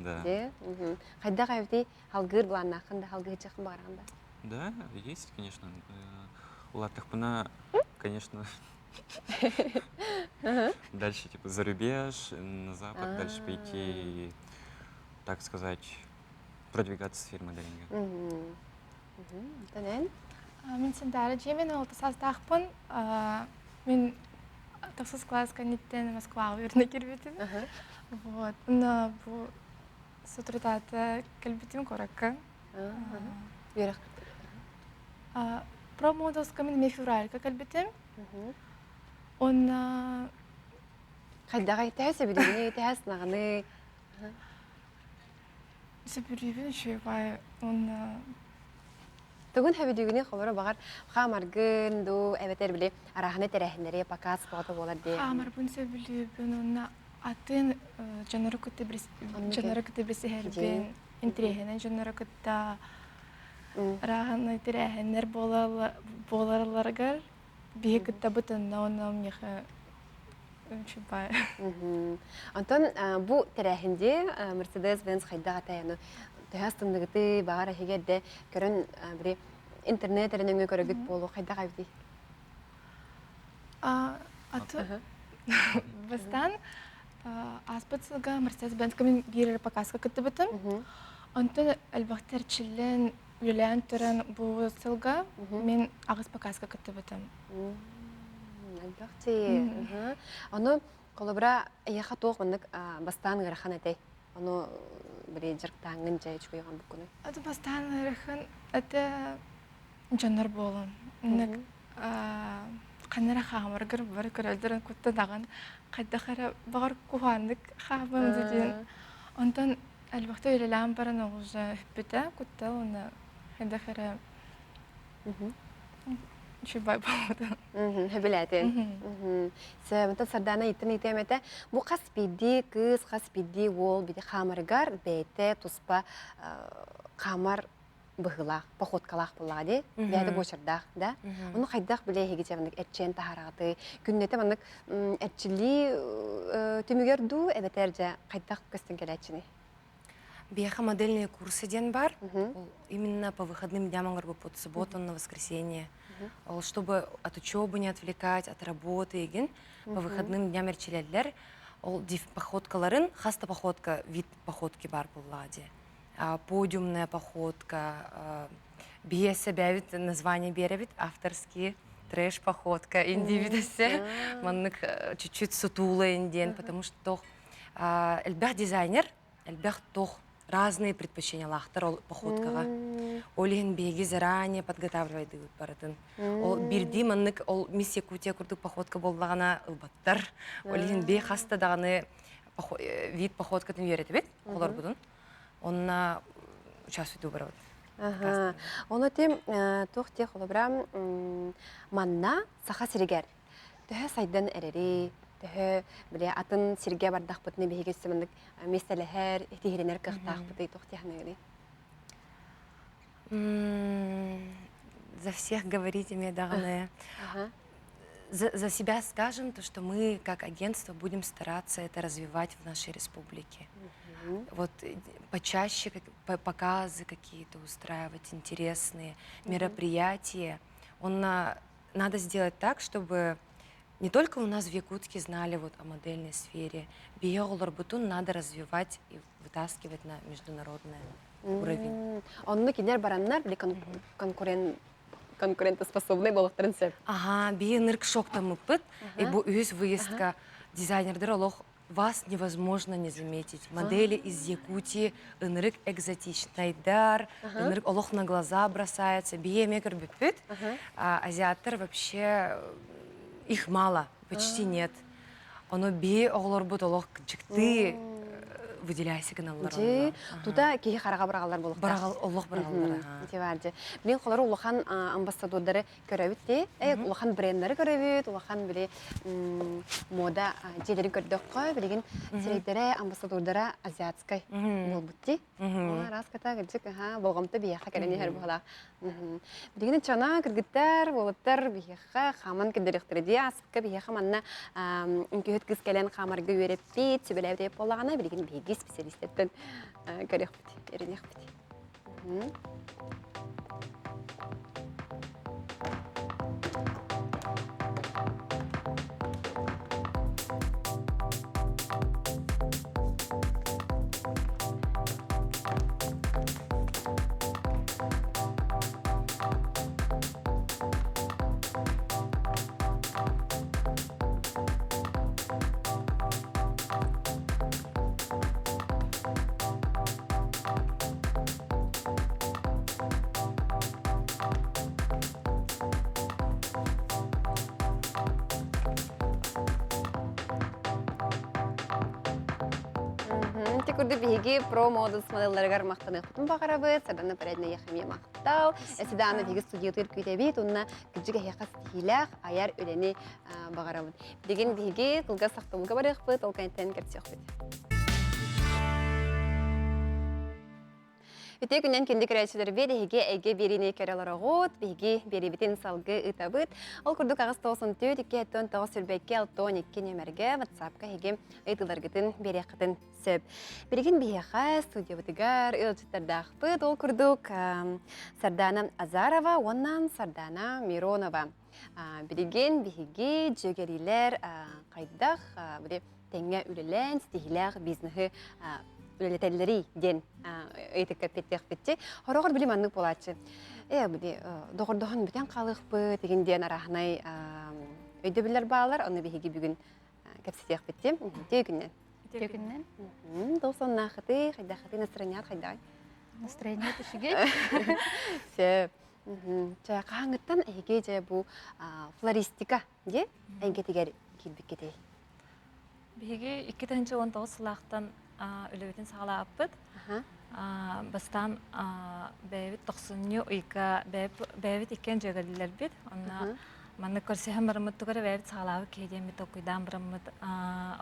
Хайдах эбити халгыыр былааннааххын да халгыһыччаххын баҕараҕын да? Да, есть, конечно. Улааттахпына, конечно, дальше типа за рубеж, на запад дальше пойти и, так сказать, продвигаться в сфере моделинга. Тэнэн? Мин Синтара дьиэмин алта саастаахпын. Мин тохсус класс кэнниттэн Москваҕа үөрэнэ киирбитим. Вот. Но бу соторутаата кэлбитим куоракка. Үөрэх Промодовска мин эмиэ февральга кэлбитим. Уонна Хайдаҕай итэһэ сөбүлүүгүнүй итэһэ снаҕыный? Сөбүлүүбүн үчүгэй уонна Тугун сөбүлүүгүнүй холоро баҕар хаамаргын дуу эбэтэр били арааһына тэрээһиннэри показ бөҕөтө буолар дии. Хаамарбын сөбүлүүбүн уонна атын дьоннору кытта дьоннору кытта билсиһэрбин интириэһинэй дьоннору кытта арааһынай тэрээһиннэр буолалларыгар биһи кытта бытынна уонна миэхэ үчүгэй. Онтон бу тэрээһинди Mercedes-Benz хайдах атайаны төһө астынныгыты баҕар эһиги эрдэ көрөн били интернет эрэ нөҥүө көрөгүт буолуо хайдах эбитий? Аты бастаан ааспыт сылга Mercedes-Benz мин биир эрэ показка кыттыбытым. Онтон элбэхтэ эрчиллэн, үлэлээн туран бу сылга мин аҕыс показка кыттыбытым. Элбэх дии. Ону холобура эйиэхэ туох маннык бастаан ыарахан этэй? Ону били дьарыктааҥҥын дьэ үчүгэй оҥорбуккунуй? Это бастаан ыарахан это дьоннор буолун. Ханна эрэ хаамаргар бары көрөллөрүн куттанаҕын хайдах эрэ баҕар куһааннык хаамыам да диэн. Онтон элбэхтэ үлэлээн баран уже бүппүтэ куттал уонна хайдах эрэ үчүгэй буолбута. Сөбүлээтин. Онтон Сардаана ыйыттан ыйытыам этэ, бу хас биирдии кыыс, хас биирдии уол бити хаамарыгар бэйэтэ туспа хаамар быһыылаах, походкалаах буоллаҕа дии, бэйэтэ буочардаах, да? Ону хайдах билэ эһиги дьэ маннык эрчийэн таһаараҕытый? Күннэтэ маннык эрчиллии түмүгэр дуу, эбэтэр дьэ хайдах көстөн кэлээччиний? Биһиэхэ модельные курсы диэн бар. Ол именно по выходным дням оҥорбуппут, субботу на воскресенье. Ол чтобы от учебы не отвлекать, от работы игин, по выходным дням эрчилэллэр. Ол походкаларын, хас да походка, вид походки бар буоллаҕа дии. Подиумная походка, биэсэ бэйэбит название биэрэбит, авторские, трэш-походка индивидесе, маннык чуть-чуть сутулайын диэн, потому что элбэх дизайнер, элбэх туох разные предпочтениялаахтар ол походкаҕа. Ол иһин биһиги заранее подготавливайдыыбыт барытын. Ол биирдии маннык ол Мисс Якутия курдук походка буоллаҕына ылбаттар. Ол иһин бии хаста даҕаны вид походкатын үөрэтэбит оҕолорбутун. Онно участвуйдуу барабыт. Ону тим туох диэх холобура манна Саха сиригэр төһө сайдан эрэри? Төһө били атын сиргэ бардахпытына биһиги маннык миэстэлэһэр, тиһиринэр кыахтаахпытый туох дии За всех говорить эмиэ даҕаны. За себя скажем, то, что мы, как агентство, будем стараться это развивать в нашей республике. Вот почаще показы какие-то устраивать интересные, мероприятия. Он надо сделать так, чтобы не только у нас в Якутске знали вот о модельной сфере, биһиги оҕолорбутун надо развивать и вытаскивать на международный уровень. Онно кинилэр бараннар били конкурент конкурентоспособный буолуохтарын сөп. Ага, биһи ынырык шоктаммыппыт. И бу үһүс выездка дизайнердер олох вас невозможно не заметить. Модели из Якутии ынырык экзотичнайдар, ынырык олох на глаза бросается. Биһи эмиэ көрбүппүт. Азиаттар вообще их мало, почти нет. Ону биһи оҕолорбут олох дьикти выделяйся гыналлар. Дьи, тута киһи хараҕа быраҕаллар буолуохтаах. Быраҕал олох быраҕаллар. Ити бар дьи. Билин холору улахан амбассадордары көрөбүт дии. Э, улахан бренднары көрөбүт, улахан били мода дьиэлэрин көрдөххө, билигин сирэйдэрэ, амбассадордара азиатскай буолбут дии. Араас ката кырдьык аха болҕомто биһиэхэ кэлэн иһэр буолаах. Билигин чана кыргыттар, уолаттар биһиэхэ хааман киллэриэхтэрэ дии. Ааспыкка биһиэхэ манна үҥкүүһүт кыыс кэлэн хаамарга үөрэппит, сүбэлээбит буоллаҕына, билигин биһиги специалистэртэн көрүөхпүт, эриниэхпит. Ити курдук биһиги Pro Models моделларыгар махтаныахпытын баҕарабыт. Сардана Порядина Ехемия махтал. Эсидаана биһиги студиятыгар күүтэбит. Уонна кырдьык эһиэхэ ситиһиилээх айар үлэни баҕарабыт. Билигин биһиги кылгас ахтыбылга барыахпыт, ол кэнниттэн кэпсиэхпит. Үтүө күнүнэн күндү көрөөччүлэрбит, эһиги эйгэ биэриини көрө олороҕут, биһиги биэриибитин салгыы ыытабыт. Ол курдук аҕыс тоҕус түөрт икки хэттэн тоҕус сүүрбэкки алтан икки нүөмэргэ WhatsApp-ка эһиги ыйытыыларгытын биэриэххитин сөп. Билигин биһиэхэ студиябытыгар ыалдьыттардаахпыт. Ол курдук Сардана Азарова уонна Сардана Миронова. Билигин биһиги дьүөгэлиилэр хайдах били тэҥҥэ үлэлээн ситиһиилээх бизнеһы үлэлэтэллэрий диэн ыйытыкка эппиэттиэхпит. Хороҕор били маннык буолааччы. Э били доҕордоһон бүтэн хаалыахпыт игин диэн арааһынай өйдөбүллэр баалар. Ону биһиги бүгүн кэпсэтиэхпит. Үтүө күннэн. Үтүө күннэн. Досоннаахыты, хайдахыты настроеният хайдагай? Настроение үчүгэй. Сөп. Чэ, хаһааҥҥыттан эһиги дьэ бу флористика дии эйгэтигэр киирбиккитий? Биһиги 2019 сылаахтан үлэбитин саҕалаабыппыт. Бастаан бэйэбит тохсунньу ыйга бэйэбит иккиэн дьүөгэлиилэрбит. Онно маннык көрсүһэн бараммыт тугу эрэ бэйэбит саҕалаабыт киһи диэммит толкуйдаан бараммыт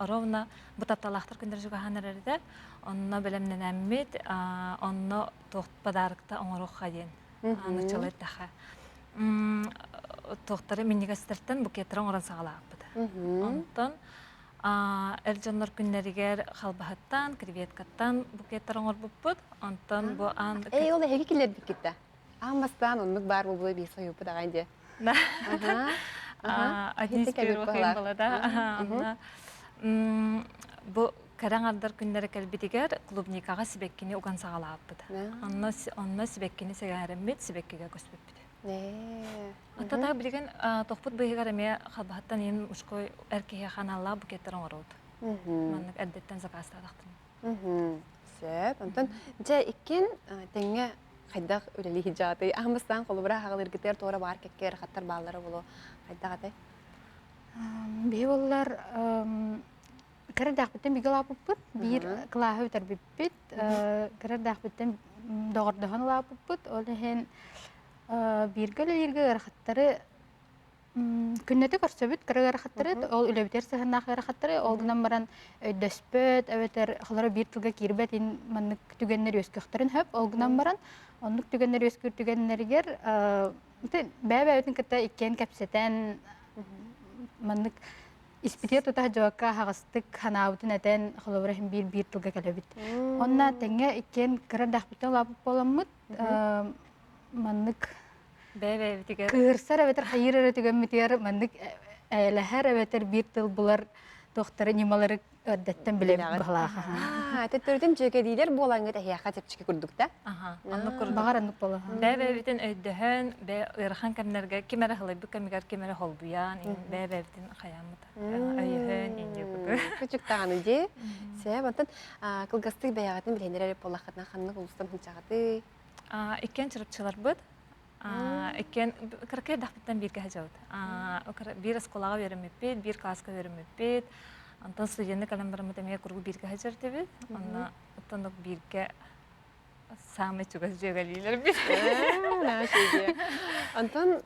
ровно бу тапталаахтар күннэрэ чугаһаан эрэрдэ. Онно бэлэмнэнэммит, онно туох подарокта оҥоруохха диэн нуччалыы эттэххэ туохтары минньигэстэртэн букеттары оҥорон саҕалаабыт. Онтон эр дьоннор күннэригэр халбаһыттан, креветкаттан букеттар оҥорбуппут. Онтон бу аан Эй, ол эһиги киллэрбиккит да? Аан бастаан оннук баар буолуо бии сойуппут аҕай дии. Одни из первых была, да. Бу кэрэ аҥардар күннэрэ кэлбитигэр клубникаҕа сибэккини уган саҕалаабыппыт. Онно, онно сибэккини сэҥээрэммит, сибэккигэ көспүппүт. Оттон билигин тохпут быыһыгар эмиэ халбаһыттан иин мужской эр киһиэхэ аналлаах букеттар оҥоробут. Маннык эрдэттэн заказтаатахтын. Сөп. Онтон дьэ иккин тэҥҥэ хайдах үлэлии дьаатый? Аһын бастаан холобура хаҕалыыргытыгар туора баар кэккэ ыарахаттар бааллара буолуо. Хайдах этэй? Биһи боллар кыра эрдэхпиттэн бигэ улааппыппыт, биир кылааһы бүтэрбиппит, кыра эрдэхпиттэн доҕордоһон улааппыппыт. Ол иһин бииргэ үлэлииргэ ыарахаттары Күннэтэ көрсөбүт кыра ыарахаттары, ол үлэбитигэр сыһыаннаах ыарахаттары, ол гынан баран өйдөспөт, эбэтэр холоро биир тылга киирбэт ин маннык түгэннэр үөскүөхтэрин сөп. Ол гынан баран оннук түгэннэр үөскүүр түгэннэригэр бэйэ-бэйэбитин кытта иккиэн кэпсэтэн маннык испитигэр тута сылдьыбакка аһаҕастык санаабытын этэн холобура иһин биир-биир тылга кэлэбит. Онно тэҥҥэ иккиэн кыра эрдэхпиттэн улааппыт буоламмыт маннык Бэйэ-бэйэбитигэр кыырсар эбэтэр хайыыр эрэ түгэммитигэр маннык эйэлэһэр эбэтэр биир тыл булар туохтары ньымалары эрдэттэн билэ баһылааха. Аа, төттөрүтүн дьүөгэлиилэр буолаҥҥыт эһиэхэ чэпчэки курдук да? Аха, оннук курдук. Баҕар оннук буолар. Бэйэ-бэйэбитин өйдөһөн, бэйэ ыарахан кэмнэргэ ким эрэ һылайбыт кэмигэр ким эрэ холбуйан, бэйэ-бэйэбитин хайааммыт өйөһөн, инньэ курдук. Күчүк даҕаны дии. Сөп, онтон кылгастык бэйэҕитин билиһиннэрэр эрэ буоллаххытына ханнык улуустан сылдьаҕытый? Иккиэн чурапчыларбыт. Иккиэн кыракый эрдэхпиттэн бииргэ сылдьабыт. Биир оскуолаҕа үөрэммиппит, биир кылааска үөрэммиппит. Онтон студенты кэлэн бараммыт эмиэ куруук бииргэ сылдьар этибит. Онно оттон бииргэ саамай чугас дьүөгэлиилэрбит. Онтон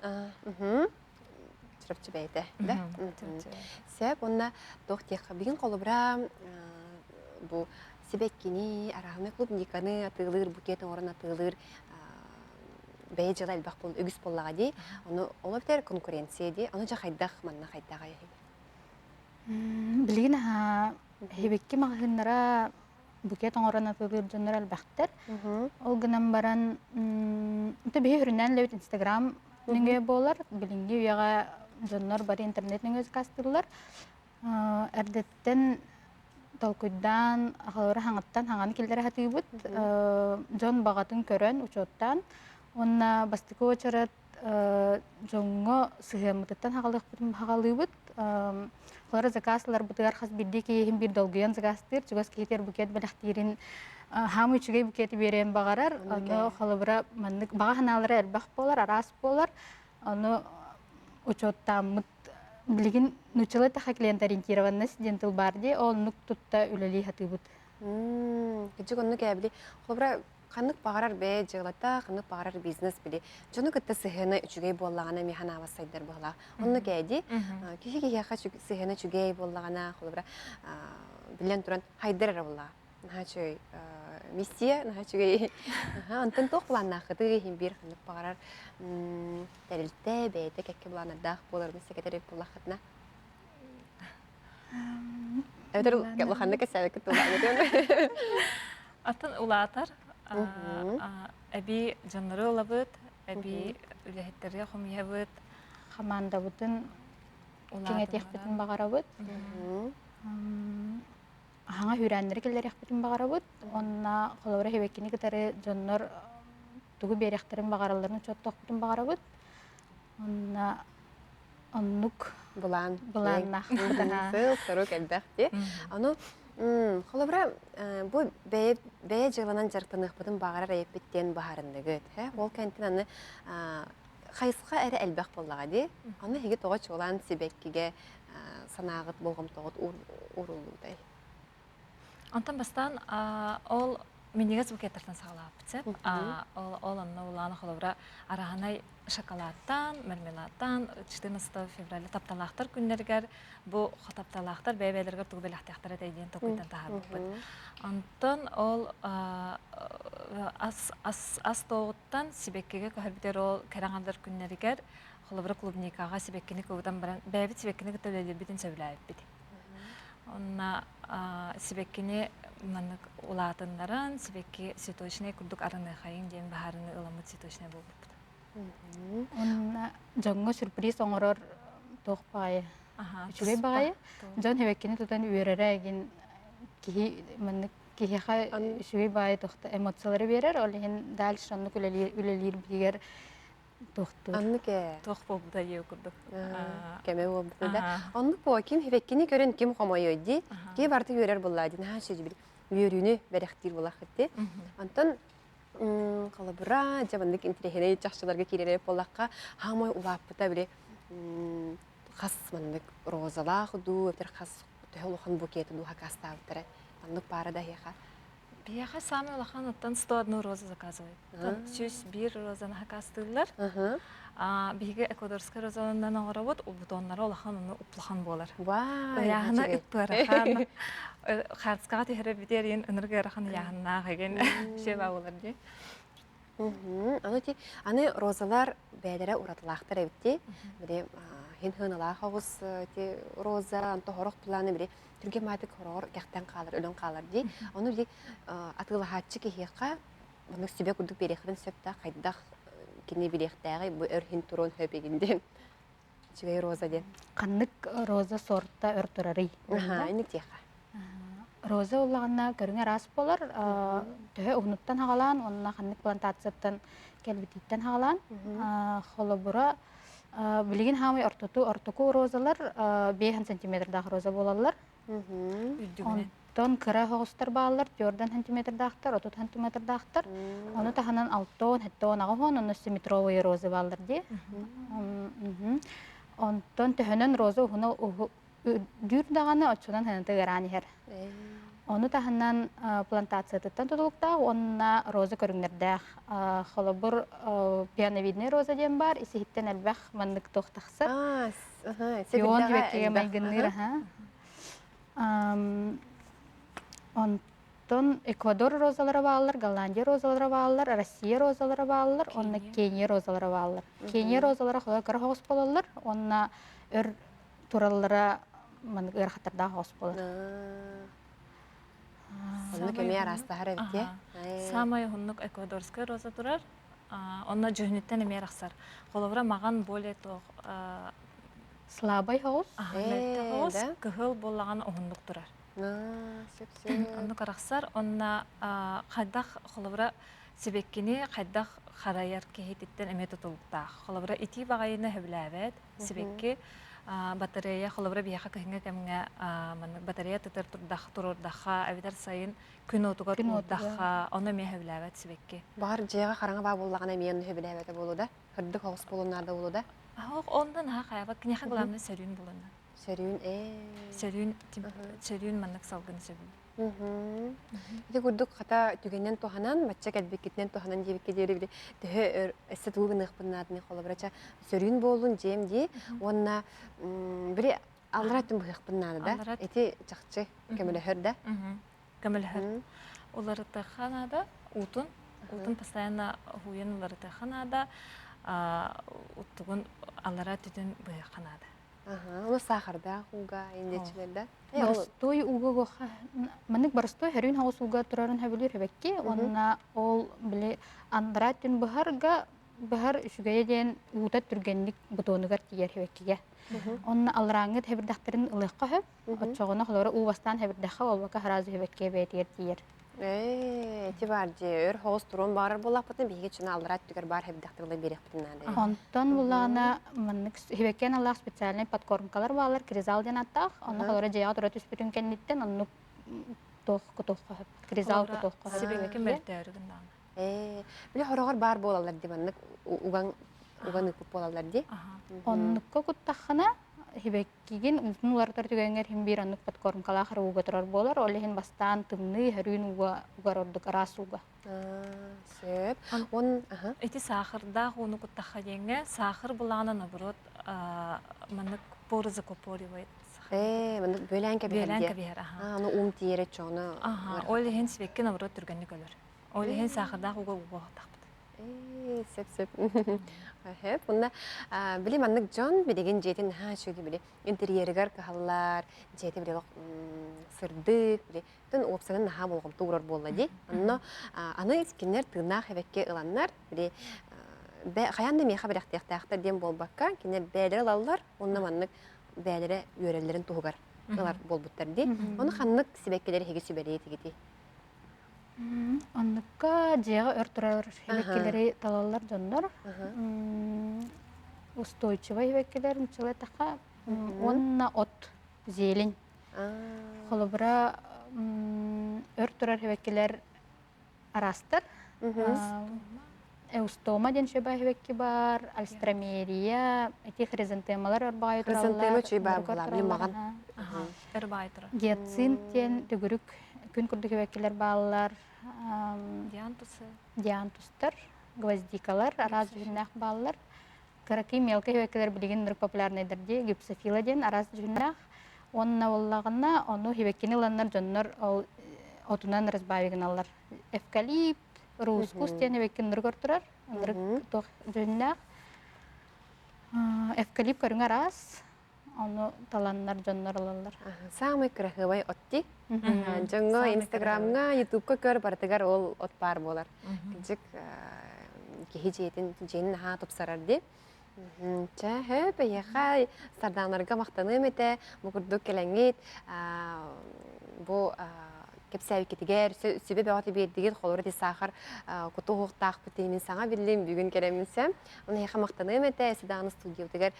Чурапчы бэйэтэ, да? Сөп, уонна туох диэххэ, бүгүн холобура бу сибэккини, арааһынай клубниканы атыылыыр, букет оҥорон атыылыыр бэйэ дьыала элбэх буол үгүс буоллаҕа дии. Ону ол эбэтэр конкуренция дии. Ону дьэ хайдах манна хайдах эһиги? Билигин сибэкки маҕаһыыннара букет оҥорон атыылыыр дьоннор элбэхтэр. Ол гынан баран, биһи үрүннээн үлэбит Инстаграм нөҥүө буолар. Билиҥҥи үйэҕэ дьоннор бары интернет нөҥүө заказтыыллар. Эрдэттэн толкуйдаан, аҕалара хаҥаттан хаҥаны киллэрэ сатыыбыт. Дьон баҕатын көрөн, учуоттаан. Уонна бастакы уочарат дьоҥҥо сыһыаммытыттан хаҕалыахпытын хаҕалыыбыт. Холобура заказ ыларбытыгар хас биирдии киһи биир долгуйан заказтыыр, чугас киһитигэр букет бэлэхтиирин хаамыы үчүгэй букеты биэриэн баҕарар. Ону холобура маннык баҕа санаалара элбэх буолар, араас буолар. Ону учуоттааммыт билигин нууччалыы эттэххэ клиент-ориентированность диэн тыл баар дии, ол оннук тутта үлэлии сатыыбыт. Кырдьык оннук ээ били холобура ханнык баҕарар бэйэ дьыалата, ханнык баҕарар бизнес били дьону кытта сыһыана үчүгэй буоллаҕына эмиэ санаабат сайдар быһыылаах. Оннук ээ дии. Киһи киһиэхэ сыһыана үчүгэй буоллаҕына, холобура, биллэн туран, хайдар эрэ буоллаҕа. Наһаа үчүгэй миссия, наһаа үчүгэй. Онтон туох былааннааххытый иһин биир ханнык баҕарар тэрилтэ бэйэтэ кэккэ былааннардаах буоларын сэкэтэр буоллаххытына. Эбэтэр улаханнык кэпсээбиккит туолаабытын. Атын улаатар эбии дьоннору ылабыт, эбии үлэһиттэри хомуйабыт. Хамаандабытын кэҥэтиэхпитин баҕарабыт. Аһаҥа үүрээннэри киллэриэхпитин баҕарабыт. Уонна холобура сибэккини кытары дьоннор тугу биэриэхтэрин баҕаралларын учуоттуохпутун баҕарабыт. Уонна оннук былаан былааннаах сыл сорук элбэх дии. Ону холобура бу бэйэ бэйэ дьыаланан дьарыктаныахпытын баҕарар эйэппит диэн баһарынныгыт. Ол кэнтин аны хайысха эрэ элбэх буоллаҕа дии. Аны эһиги тоҕо чуолаан сибэккигэ санааҕыт болҕомтоҕут ууруллуутай? Онтон бастаан ол минньигэс букеттартан саҕалаабыт сөп. Ол ол онно улаана холобура араһанай шоколадтан, мармеладтан 14 февраля тапталаахтар күннэригэр бу тапталаахтар бэйэ-бэйэлэригэр тугу бэлэхтиэхтэрэ этэй диэн толкуйтан таһаарбыппыт. Онтон ол ас ас ас тоҕуттан сибэккигэ көһөрбүтэр ол кэрэ аҥардар күннэригэр холобура клубникаҕа сибэккини кыбытан баран бэйэбит сибэккини кытта үлэлиирбитин сөбүлээбиппит. Онно сибэккини маннык улаатыннаран сибэкки цветочнай курдук арыныахайыҥ диэн баһаарыны ыламмыт цветочнай буолбуппут. Уонна дьоҥҥо сюрприз оҥорор туох баҕайы үчүгэй баҕайы. Дьон сибэккини тутан үөрэрэ игин киһи маннык киһиэхэ үчүгэй баҕайы туохта эмоциялары биэрэр. Ол иһин дальше оннук үлэлиир үлэлиирбитигэр туохтуур. Оннук ээ. Туох буолбута диэ курдук. Кэмэ буолбута да. Оннук буо ким сибэккини көрөн ким хомойуой дии. Киһи барыта үөрэр буоллаа дии. Наһаа үчүгэй үөрүүнү бэлэхтиир буоллаххыт дии. Онтон холобура, дьэ маннык интэриэһинэй чахчыларга киирэр буоллахха, хаамай улааппыта били хас маннык розалаах дуу, эбэтэр хас төһө улахан букеты дуу хакаастаабыттара. Оннук баара да эһиэхэ. Биһиэхэ саамай улахан оттон 101 роза заказывают. 101 розаны хакастыыллар. Биһиги эквадорскай розанан оҥоробут, бутоннара улахан ону уплахан буолар. Ыйааһына ыппыарахан. Хаарыскаҕа түһэрэ бүтэр иин ынырык ыарахан ыйааһыннаах эгин все баа дии. Аны ти аны розалар бэйэлэрэ уратылаахтар эбит Били хин хыналаах оҕус ти роза анто хорох планы били түргэн маатык хороҕор кэхтэн хаалар, өлөн хаалар дии. Ону били атыылаһааччы киһиэхэ маннык сүбэ курдук биэриэххитин сөп да хайдах кини билиэхтээҕий бу өр хин туруон сөп игин диэн. Үчүгэй роза диэн. Ханнык роза сорта өр турарый? Аха, инник диэххэ. Роза улаҕанна көрүҥэ араас буолар. Төһө уһунуттан хаҕалаан уонна ханнык плантацияттан кэлбититтэн хаҕалаан. Холобура, билигин хаамай ортоту ортоку розалар 5 сантиметрдаах роза буолаллар. Онтон кыра оҕустар бааллар, 4 сантиметрдаахтар, 30 сантиметрдаахтар. Ону таһынан 6, 7, 8, онно метровые розы бааллар дии. Онтон төһөнөн роза уһуна үрдүүр даҕаны оччонон ханата ыараан иһэр. Ону таһынан плантациятыттан тутулуктаах уонна роза көрүҥнэрдээх. Холобур, пиановидный роза диэн баар, исиһиттэн элбэх маннык туох тахсар. Пион түбэккигэ майгынныыр. Онтон Эквадор розалара бааллар, Голландия розалара бааллар, Россия розалара бааллар, уонна Кения розалара бааллар. Кения розалара холобур кыра соҕус буолаллар уонна өр тураллара маннык ыарахаттардаах оҕус буолар. Оннук эмиэ араастаһар эбит ээ. Саамай уһуннук эквадорскай роза турар. Онно дьүһүнүттэн эмиэ арахсар. Холобура маҕан более туох Слабай соҕус. Мөлтөх оҕус, кыһыл буоллаҕына уһуннук турар. Оннук арахсар. Онно хайдах холобура сибэккини хайдах харайар киһититтэн эмиэ тутулуктаах. Холобура итии баҕайыны сөбүлээбэт сибэкки батарея холобура биһиэхэ кыһыҥҥы кэмҥэ маннык батарея тытар турдах туруордахха эбэтэр сайын күн уотугар уурдахха ону эмиэ сөбүлээбэт сибэкки. Баҕар дьиэҕэ хараҥа баа буоллаҕына эмиэ онну сөбүлээбэтэ буолуо да? Сырдык оҕус буолуон наада буолуо да? Оһох онно наһаа хайабат киниэхэ главное сөрүүн булунна. Сөрүүн ээ. Сөрүүн сөрүүн маннык салгын сөбүл. Ити курдук хата түгэнинэн туһанан, бачча кэлбиккитинэн туһанан диэбиккэ диэри били төһө өр өссө тугу гыныахпын нааданы холобура ча сөрүүн буоллун дьиэм дии уонна били аллара өттүн быһыахпын наада да ити чахчы көмөлөһөр да көмөлөһөр уларытыахха наада уутун уутун постоянно уһуйан уларытыахха наада уттугун аллара өттүтүн быһыахха наада Ону саахардаах ууга индиэччилэр да? Боростуой ууга маннык боростуой хөрүүн хаҕыс ууга турарын сөбүлүүр эбэкки уонна ол били андараа түн быһарга быһар үчүгэйэ диэн уута түргэнник бутуонугар тиийэр хэбэккигэ. Онно алларааҥҥы хэбирдэхтэрин ылыахха сөп. Оччоҕуна холобура уу бастаан хэбирдэххэ олбака сразу хэбэккигэ бэйэтигэр тиийэр. Ээ, ити баар дьиэ өр хоҕус туруон баҕарар буоллахпытына биһиги чына аллараа өттүгэр баар хэбдэхтэр ыла биэриэхпитин наада. Онтон буллаҕына маннык хибэккэн аллаах специальный подкормкалар бааллар кризал диэн аттаах. Онно холоро дьиэҕэ тура түспүтүн кэнниттэн оннук туох кутуохха сөп. Кризал кутуохха сөп. Сибэкки мөлтөөрү гыннаҕына. Ээ, били хороҕор баар буолаллар дии маннык уган уган ыыппыт буолаллар дии. Оннукка куттаххына хибэк Кигин уутун уларытар түгэҥҥэр иһин биир оннук подкормкалаах эрэ ууга турар буолар. Ол иһин бастаан тымныы, хөрүүн ууга угар ордук араас ууга. Сөп. Он Ити саахардаах ууну куттахха диэҥҥэ, саахар булаҕына наоборот маннык поры закупоривает. Ээ, маннык бүөлээн кэбиһэр Бүөлээн кэбиһэр, аха. Аны уум тиийэрэ чону. Аха, ол иһин сибэкки наоборот түргэнник өлөр. Ол иһин саахардаах ууга угуохтахпыт. Сөп сөп. Сөп. Уонна били маннык дьон билигин дьиэтин наһаа үчүгэй били интерьеригэр кыһаллар, дьиэтэ били сырдык, били бүтүн уопсайынан наһаа болҕомто уурар буолла дии. Онно аны кинилэр тыыннаах эбэккэ ыланнар, били хайаан да миэхэ бэлэхтиэхтээхтэр диэн буолбакка, кинилэр бэйэлэрэ ылаллар уонна маннык бэйэлэрэ үөрэллэрин туһугар ылар буолбуттар дии. Ону ханнык сибэккилэри эһиги сүбэлиэтигитий? Оннукка дьиэҕэ өр турар сибэккилэри талаллар дьоннор. Устойчивай сибэккилэр нуччалыы эттэххэ уонна от, зелень. Холобура, өр турар сибэккилэр араастар. Эустома диэн шөбө сибэкки баар, альстромерия, ити хризантемалар өр баҕайы тураллар. Хризантема үчүгэй баар буолла, били маҕан. Өр баҕайы турар. Гиацинт диэн төгүрүк күн курдук сибэккилэр бааллар. Диантусы. Диантустар, гвоздикалар, араас дьүһүннээх бааллар. Кыракый мелкай хивэккэлэр билигин нырык популярнайдар дии, гипсофила диэн араас дьүһүннээх. Уонна буоллаҕына, ону хивэккини ыланнар дьоннор ол отунан разбавить гыналлар. Эвкалипт, рускус диэн хивэкки ынырык ортурар, ынырык туох дьүһүннээх. Эвкалипт көрүҥэ араас, ону таланнар дьоннор ылаллар. Саамай кыраһыабай от дии. Дьоҥҥо Инстаграмҥа, Ютубка көр барытыгар ол от баар буолар. Кырдьык киһи дьиэтин дьиэнин наһаа тупсарар дии. Чэ, хөп, эйиэхэ сардаанарга махтаныам этэ. Бу курдук кэлэҥҥит бу кэпсээбиккитигэр сүбэ бөҕөтө биэрдигит. Холобур, ити саахар кутуһуохтаахпыт мин саҥа биллим, бүгүн кэлэммин сөм. Оны эйиэхэ махтаныам этэ. Сыдааны студиябытыгар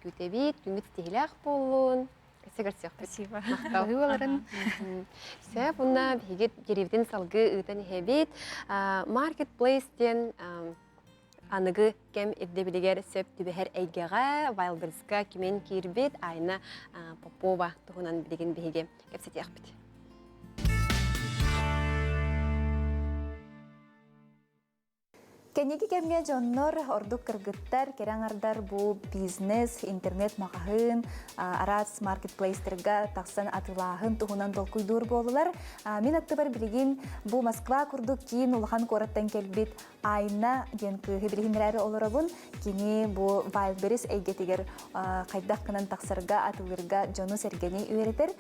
күүтэбит. Күҥҥүт ситиһиилээх буоллун. Өссө көрсүөхпүт. Спасибо. Махтал. Баһыыбаларын. Сөп, уонна биһиги деревитин салгыы ыытан иһэбит. Marketplace диэн аныгы кэм ирдэбилигэр сөп түбэһэр эйгэҕэ Wildberries-ка кимэн киирбит Айна Попова туһунан билигин биһиги кэпсэтиэхпит. Кэнники кэмҥэ дьоннор, ордук кыргыттар, кэрэ аҥардар бу бизнес, интернет-маҕаһыын, араас маркетплейстерга тахсан атыылааһын туһунан толкуйдуур буоллулар. Мин аттыбар билигин бу Москва курдук киин улахан куораттан кэлбит Айна диэн кыыһы билиһиннэрээри олоробун. Кини бу Wildberries эйгэтигэр хайдах гынан тахсарга, атыылыырга дьону-сэргэни үөрэтэр.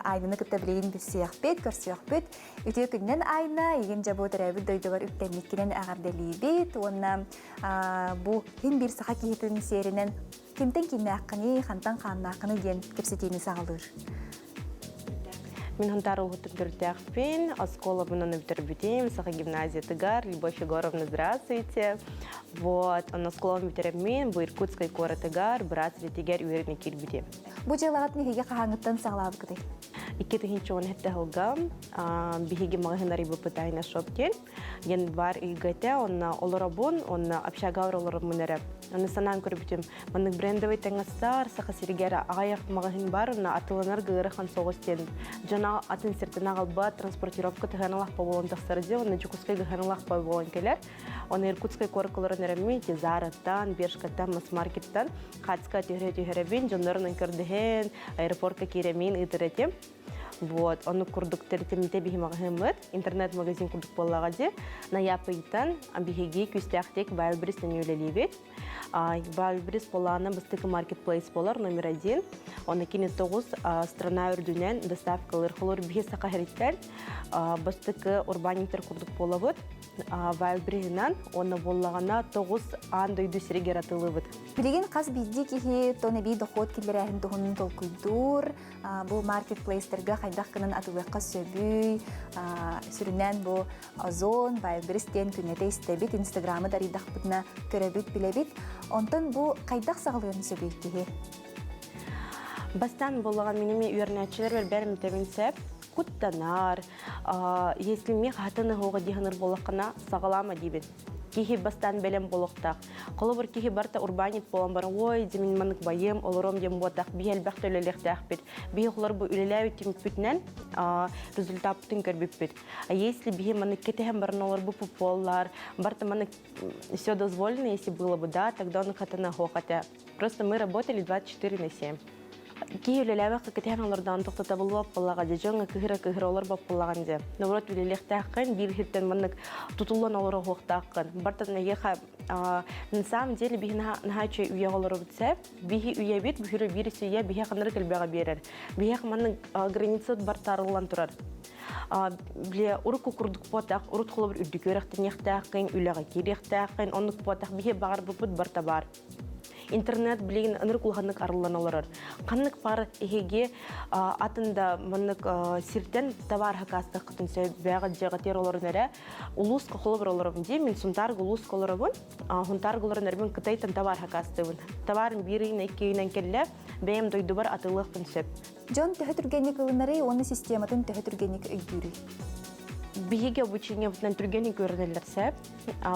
Айнаны кытта билигин билсиэхпит, көрсүөхпүт. Үтүө күнүнэн Айна, игин дьэ бу төрөөбүт дойдугар үктэммиккинэн эҕэрдэлиибит уонна бу хин биир саха киһитин сиэринэн кимтэн кимнээххиний, хантан хааннааххыный диэн кэпсэтиини саҕалыыр. Мин Хантар улуһуттан төрүттээхпин, оскуолабынан бүтэрбитим, Саха гимназиятыгар. Любовь Егоровна, здравствуйте. Вот, онно оскуолабын бүтэрэммин, бу Иркутскай куоратыгар, быраас идэтигэр үөрэнэ киирбитим. Бу дьыалаҕыт биһиги хаһааҥҥыттан саҕалаабыккытый? 2017 сылга биһиги маҕаһыын арыйбыппыт Айна Шоп диэн. Январь ыйга этэ, онно олоробун, онно общагавр олоробун эрэ. Аны санаан көрбүтүм, маннык брендовый таҥастар Саха сиригэр аҕыйах маҕаһыын бар, онно атыланар ыарахан соҕус диэн. Дьоно атын сиртэн аҕалбат, транспортировка тыһыаналаах буолан тахсар дии, онно Дьокуускай ыһаналаах буолан кэлэр. Оны Иркутскай куораккаларын эрэммит, Зараттан, Бершкаттан, Масс-маркеттан Хацка түһэрэ түһэрэбин, дьоннорунан көрдөһөн, аэропортка киирэмин ыытар этим. Вот, ону курдук тэритиммитэ биһи маҕаһыыммыт, интернет-магазин курдук буоллаҕа дии. Ноябрьтан биһиги күүстээхтик Wildberries үлэлиибит. Wildberries буолаана бастакы маркетплейс буолар номер один. Оны кини тоҕус страна үрдүнэн доставкалыр холор биһи саха һириттэн бастакы урбаниктар курдук буолабыт. Wildberries-инан уонна буоллаҕына тоҕус аан дойду сиригэр атылыбыт. Билигин хас биирдии киһи тон эбии дохуот киллэрээһин туһунан толкуйдуур. Бу маркетплейстерга хайдах гынан атылыахха сөбүй? Сүрүннээн бу Озон, Wildberries диэн күннэтэ истэбит, Инстаграмы дарыйдахпытына көрөбүт, билэбит. Онтон бу хайдах саҕалыан сөбүй киһи? Бастаан буоллаҕа мин эмиэ үөрэнээччилэр бэрбэр эмтэбин сөп. Куттанар, если миэхэ хатан ыһыаҕа дии саныыр буоллаххына, саҕалаама диибин. Киһи бастаан бэлэм буолуохтаах. Холобур, киһи барыта урбаанньыт буолан баран, ой, дьэ мин маннык байыам, олоруом диэн буотах, биһи элбэх да үлэлиэхтээхпит. Биһи оҕолор бу үлэлээбит түмүкпүтүнэн результаппытын көрбүппүт. А если биһи маннык кэтэһэн баран олорбуппут буоллар, барыта маннык все дозволено, если было бы, да, тогда он хатана этэ. Просто мы работали 24 на 7. Киһи үлэлээбэккэ кэтэһэн олордоон тохтотобуллубат буоллаҕа дьэ, дьоҥҥо кыһыра-кыһыра олорбот буоллаҕын дьэ. Наоборот, үлэлиэхтээххин, биир иһиттэн маннык тутуллан олоруохтааххын. Бартан эйиэхэ на самом деле биһи наһаа үчүгэй үйэҕэ олоробут сөп. Биһи үйэбит, биһи биир үйэ биһи ханнары элбэҕи биэрэр. Биһиэхэ маннык граница бартаарыллан турар. Бile урукку курдук буотах, урут холобур үрдүк үөрэхтэниэхтээххин, үлэҕэ киириэхтээххин, оннук буотах биһи баҕарбыппыт барта баар. Интернет билигин ынырык улаханнык арыллан олорор. Ханнык пар эһиги атын да маннык сиртэн товар хакаастаххытын сөп бэҕэ дьиэҕитигэр олорон эрэ улууска холобур олоробун дии мин Сунтаарга улууска олоробун Сунтаарга олорон эрбин Кытайтан товар хакаастыыбын. Товарым биир ыйынан икки ыйынан кэллэ бэйэм дойдубар атыылыахпын сөп. Дьон төһө түргэнник ылынарый уонна систематын төһө түргэнник өйдүүрүй? Биһиги обучениебытынан түргэнник үөрэнэллэр сөп.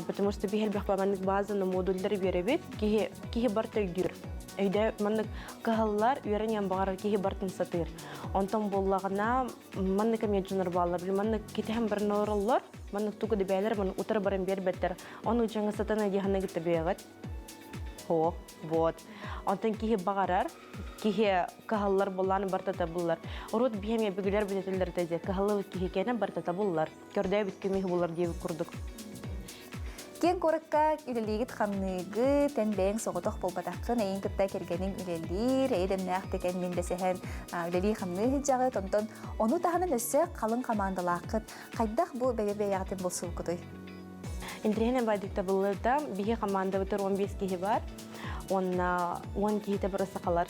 Потому что биһи элбэх маннык базаны модуллары биэрэбит. Киһи, киһи барыта өйдүүр. Өйдө маннык кыһаллар, үөрэниэн баҕарар киһи бартын сатыыр. Онтон буоллаҕына, маннык эмиэ дьоннор бааллар. Маннык китэһэн баран олороллор, маннык тугу да бээлэр, маннык утары баран биэрбэттэр. Ону дьаҥа сатана диэханна кытта бэйэҕит. Хо, вот. Онтон киһи баҕарар, киһи кыһаллар буллаан барта буллар. Урут биһэм өбүгэлэр бүтэтэллэр дии кыһаллыбыт киһи кэнэ барта буллар. Көрдөөбүт көмүһү булар диэбит курдук. Киэҥ куоракка үлэлиигит хамныыгы, тэн бэйэҥ соҕотох буолбатаххын, эйин кытта кэргэниҥ үлэлиир, эйэ дэмнээхтик эн мин дэсэһэн үлэлии хамныы сылдьаҕыт, онтон ону таһынан өссө халыҥ хамаандалааххыт. Хайдах бу бэйэ-бэйэҕитин булсубуккутуй? Интириэһинэй баайдыкта былырда биһи хамаандабытыгар 15 киһи бар. Уонна 10 киһитэ бары сахалар.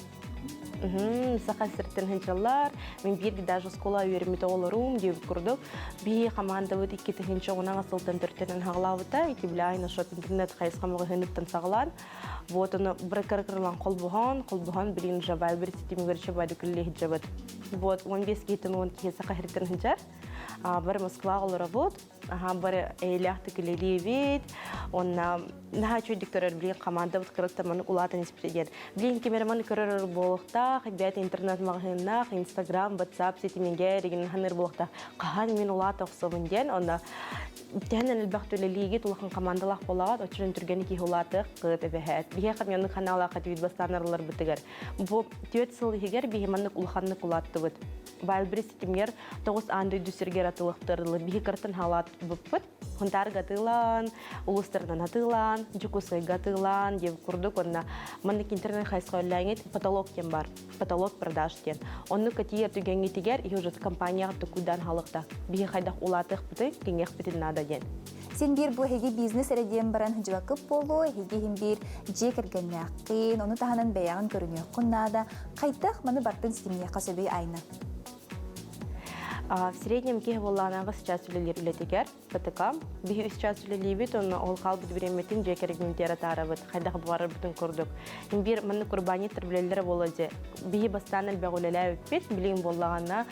Саха сиртэн сылдьаллар. Мин биир даже оскуола үөрэммит оҕолорум диэбит курдук. Биһи хамаандабыт 2010 сылтан төртөнөн хаҕалаабыта. Ити билэ шоп интернет хайысха маҕаһыыныттан саҕалаан. Вот ону быракырыкырылан холбоһон, холбоһон билин уже Вайлбер ситимигэр чабайды күллэһиджабыт. Вот 15 киһитин 10 киһи саха сиртэн сылдьар. Бары Москваҕа олоробут. Аһаа бары эйэлээхтик үлэлиибит. Уонна наһаа үчүгэйдик көрөр билигин командабыт кыраттан маннык улаатан испитэ диэн. Билигин ким эрэ маны көрөр буолуохтаах, бэйэтэ интернет-маҕаһыыннаах, Инстаграм, Ватсап ситимигэр игин ханыыр буолуохтаах. Хаһан мин улаата охсобун диэн. Онно төһөнөн элбэх үлэлиигит, улахан командалаах буолаҕыт, оччонон түргэн киһи улаатыах кыт эбэһээт. Биһиэхэ маннык ханаалаах этибит бастаан арылларбытыгар. Бу 4 сыл иһигэр биһи маннык улаханнык улааттыбыт. Вайлберис ситимигэр тоҕус аан дойду сиргэр атылыктарылы биһи кыртын халаат быппыт. Хунтаарга атыылаан, улуустарынан атыылаан, Дьокуускайга атыылаан диэн курдук уонна маннык интернет хайысха үллээҥит потолок диэн бар. Потолок продаж диэн. Оннук кэтиер түгэҥҥитигэр и уже компанияҕа тукуйдаан халыкта. Биһи хайдах улаатыахпытый, киҥиэхпитин наада диэн. Син биир бу эһиги бизнес эрэ диэн баран дьыбакып буолуо, эһиги иһин биир дьиэ кэргэннээххин, ону таһынан бэйэҕин көрүнүөххүн наада. Хайдах маны бартын ситимниэххэ сөбүй Айна? В среднем киһи буоллаҕына сейчас үлэлиир үлэтигэр ПТК. Биһи үс час үлэлиибит, онно ол хаалбыт бириэмэтин дьиэ кэргэммитигэр атаарабыт, хайдах баҕарарбытын курдук. Биир маннык урбаанньыттар билэллэрэ буолуо дьэ. Биһи бастаан элбэх үлэлээбиппит, билигин буоллаҕына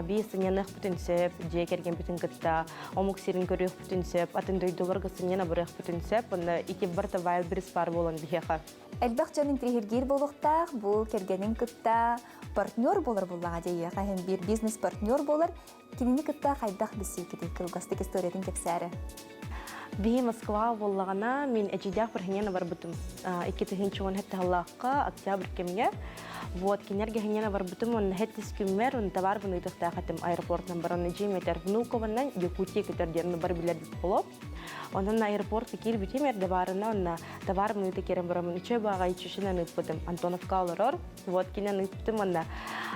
биһи сынньаныахпытын сөп, дьиэ кэргэммитин кытта омук сирин көрүөхпүтүн сөп, атын дойдуларга сынньана барыахпытын сөп. Онно ити барыта Wildberries баар буолан биһиэхэ. Элбэх дьон интириэһиргиир буолуохтаах, бу кэргэнин кытта партнер буолар буоллаҕа дьиэйиэхэ иһин биир бизнес-партнер буолар. Кинини кытта хайдах билсиикитий кылгастык историятын кэпсээри. Биһи Москваҕа буоллаҕына, мин эдьиийдээх Бархинена барбытым. 2017 сыллаахха октябрь кэмҥэ. Вот кинилэргэ хиннена барбытым уонна хэттис күммэр уонна табаарбын ыытыахтаах этим аэропортан баран эдьиийим этэр Внукованан Якутия көтөр диэн бары билэрбит боло. Онон аэропортка киирбитим эрдэ баарына онно табаарбын ыыта киирэн бараммын үчүгэй баҕайы чеченаны ыыппытым. Антоновка олорор. Вот кинини ыыппытым уонна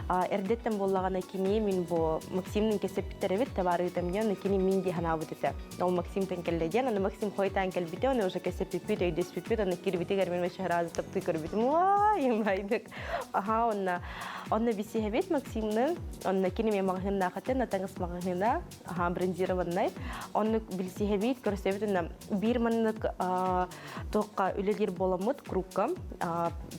эрдэттэн буоллаҕына кини мин бу Максимныын кэсэппиттэр эбит табаар ыытам диэн, кини мин дии санаабыт этэ. Ол Максимтан кэллэ диэн, аны Максим хойутаан кэлбитэ, оны уже кэсэппиппит, өйдөспүппүт, аны кирбитигэр мин вообще сразу таптыы көрбүтүм. Уай, майдык. Аха, онно онно бисиһэбит Максимныын. Онно кини мен маҕаһыыннаах этэ, натаҥыс маҕаһыына, аха, брендированный. Оннук билсиһэбит, көрсөбүт, онно биир маннык туохха үлэлиир буоламмыт кругка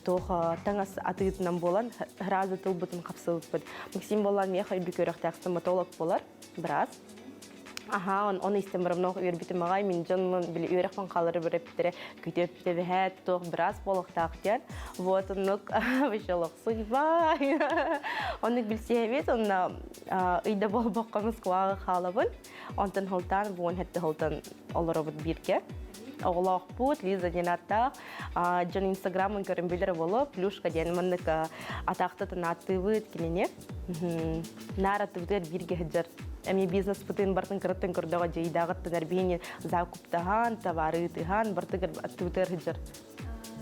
туох таҥас атыытынан буолан сразу тылбытын хапсыбыппыт. Максим буолан миэхэ өйбү көрөхтөөх стоматолог буолар, быраас. Аха, он он истэн барамнох үөрбүтүм аҕай, мин дьонмун били үөрэхпин хаалары бэрэппитэрэ күтүөппүтэ бэһээт туох быраас буолуохтаах диэн. Вот оннук вообще судьба. Оннук билсиһэбит, онно ыйда буолбокко Москваҕа хаалабын. Онтон һылтаан буон хэтте һылтан олоробут бииргэ. Оҕолоохпут Лиза диэн ааттаах. Дьон Инстаграмын көрөн билэр боло, Плюшка диэн маннык атаахтытын ааттыыбыт кинини. Наар аттыбытыгар бииргэ сылдьар. Эмиэ бизнеспытын бартын кыраттан көрдөҕө дьайдааҕыттан эрбиһини закуптаһан, товары ыытыһан, бартыгар аттыбытыгар сылдьар.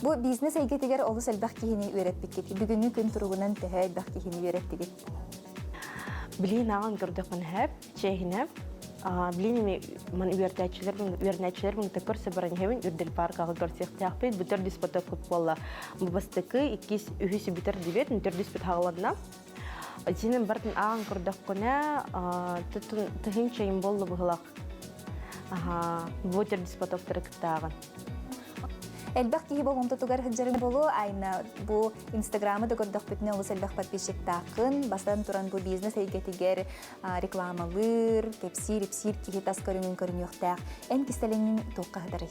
Бу бизнес эйгэтигэр олус элбэх киһини үөрэппиккит. Бүгүҥҥү күн туругунан төһө элбэх киһини үөрэттигит? Билигин ааҕан көрдөххүнэ һэп, чиэһинэ. Билигин эми ман үөрдээччилэр үөрэнээччилэр муҥта көрсө баран иһэбин үрдэл паркаҕа көрсүөхтээхпит. Бу төрдүс потокпут буолла. Бу бастакы, иккис, үһүс бүтэр дибет, төрдүспүт хаҕыланна. Итинэн бартын ааҕан көрдөххүнэ, тыһыынчайым буолла быһылах. Бу төрдүс потоктары кыттааҕын. Элбэх киһи болҕомтотугар сылдьарын буолуо, айна бу Инстаграмы да көрдөхпүтүнэ олус элбэх подписчиктааххын, бастан туран бу бизнес эйгэтигэр рекламалыыр, кэпсиир-ипсиир киһи тас көрүҥүн көрүнүөхтээх. Эн кистэлэҥин туохха сытарый?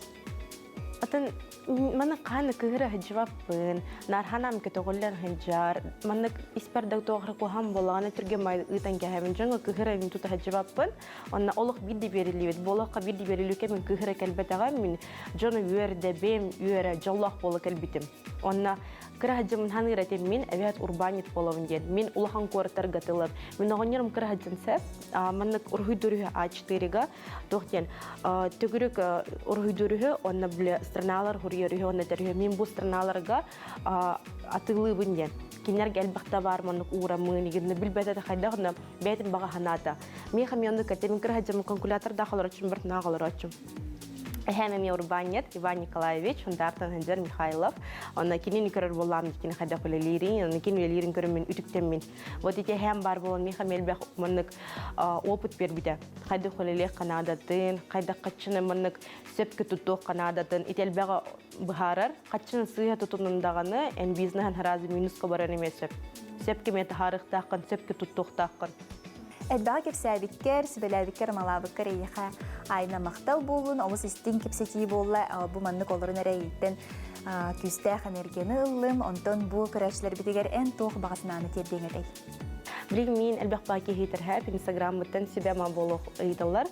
Атын маннык хаһан кыһыра сылдьыбаппын, наар ханаам көтөҕүллэн сылдьар. Маннык испэр да туох эрэ куһаҕан буоллаҕына түргэн баҕайы ыытан кээһэбин. Дьоҥҥо кыһыра мин тута сылдьыбаппын. Онно олох биир да биэриллибит. Буолуохха биир да биэриллибиккэ мин кыһыра кэлбэтэҕим. Мин дьону үөрдэбим, үөрэ, дьоллоох буола кэлбитим. Онно кыра сылдьаммын ханыыр этим мин эбээт урбаанньыт буолабын диэн. Мин улахан куораттарга тылым. Мин оҕонньорум кыра сылдьан сөп. Маннык уруһуйдуур үһү А4-га туох диэн төгүрүк уруһуйдуур үһү уонна бile страналар хуруйар үһү уонна этэр үһү мин бу страналарга атыылыыбын диэн. Кинилэргэ элбэхтэ баар маннык уураммын, игинне билбэтэ хайдах онно бэйэтин баҕа санаата. Миэхэ эмиэ оннук этэ мин кыра сылдьаммын калькулятордаах олороччум бартынаах олороччум. Эһээм эмиэ урбаанньыт Иван Николаевич, Хундаартан сылдьар Михайлов. Онно кинини көрөр буоллаам кини хайдах үлэлиирин, онно кини үлэлиирин көрөммүн үтүктэммин. Вот ити эһээм баар буолан миэхэ элбэх маннык опыт биэрбитэ. Хайдах үлэлиэххэ наадатын, хайдах хаччыны маннык сөпкө туттуохха наадатын ити элбэҕи быһаарар. Хаччыны сыыһа тутунун даҕаны эн бизнеһын сразу минуска барар эмиэ сөп. Сөпкө эмиэ таһаарыахтааххын, сөпкө туттуохтааххын. Элбэҕи кэпсээбиккэр, сүбэлээбиккэр, ымалаабыккар эйиэхэ Айна махтал буоллун, олус истиҥ кэпсэтии буолла. Бу маннык олорон эрэ эйиттэн күүстээх энергияны ыллым. Онтон бу көрөөччүлэрбитигэр эн туох баҕа санааны тиэрдиэҥ этэй? Билигин мин элбэх баа киһи ыытар Инстаграммыттан сүбэ-ама буолуох ыйыталлар.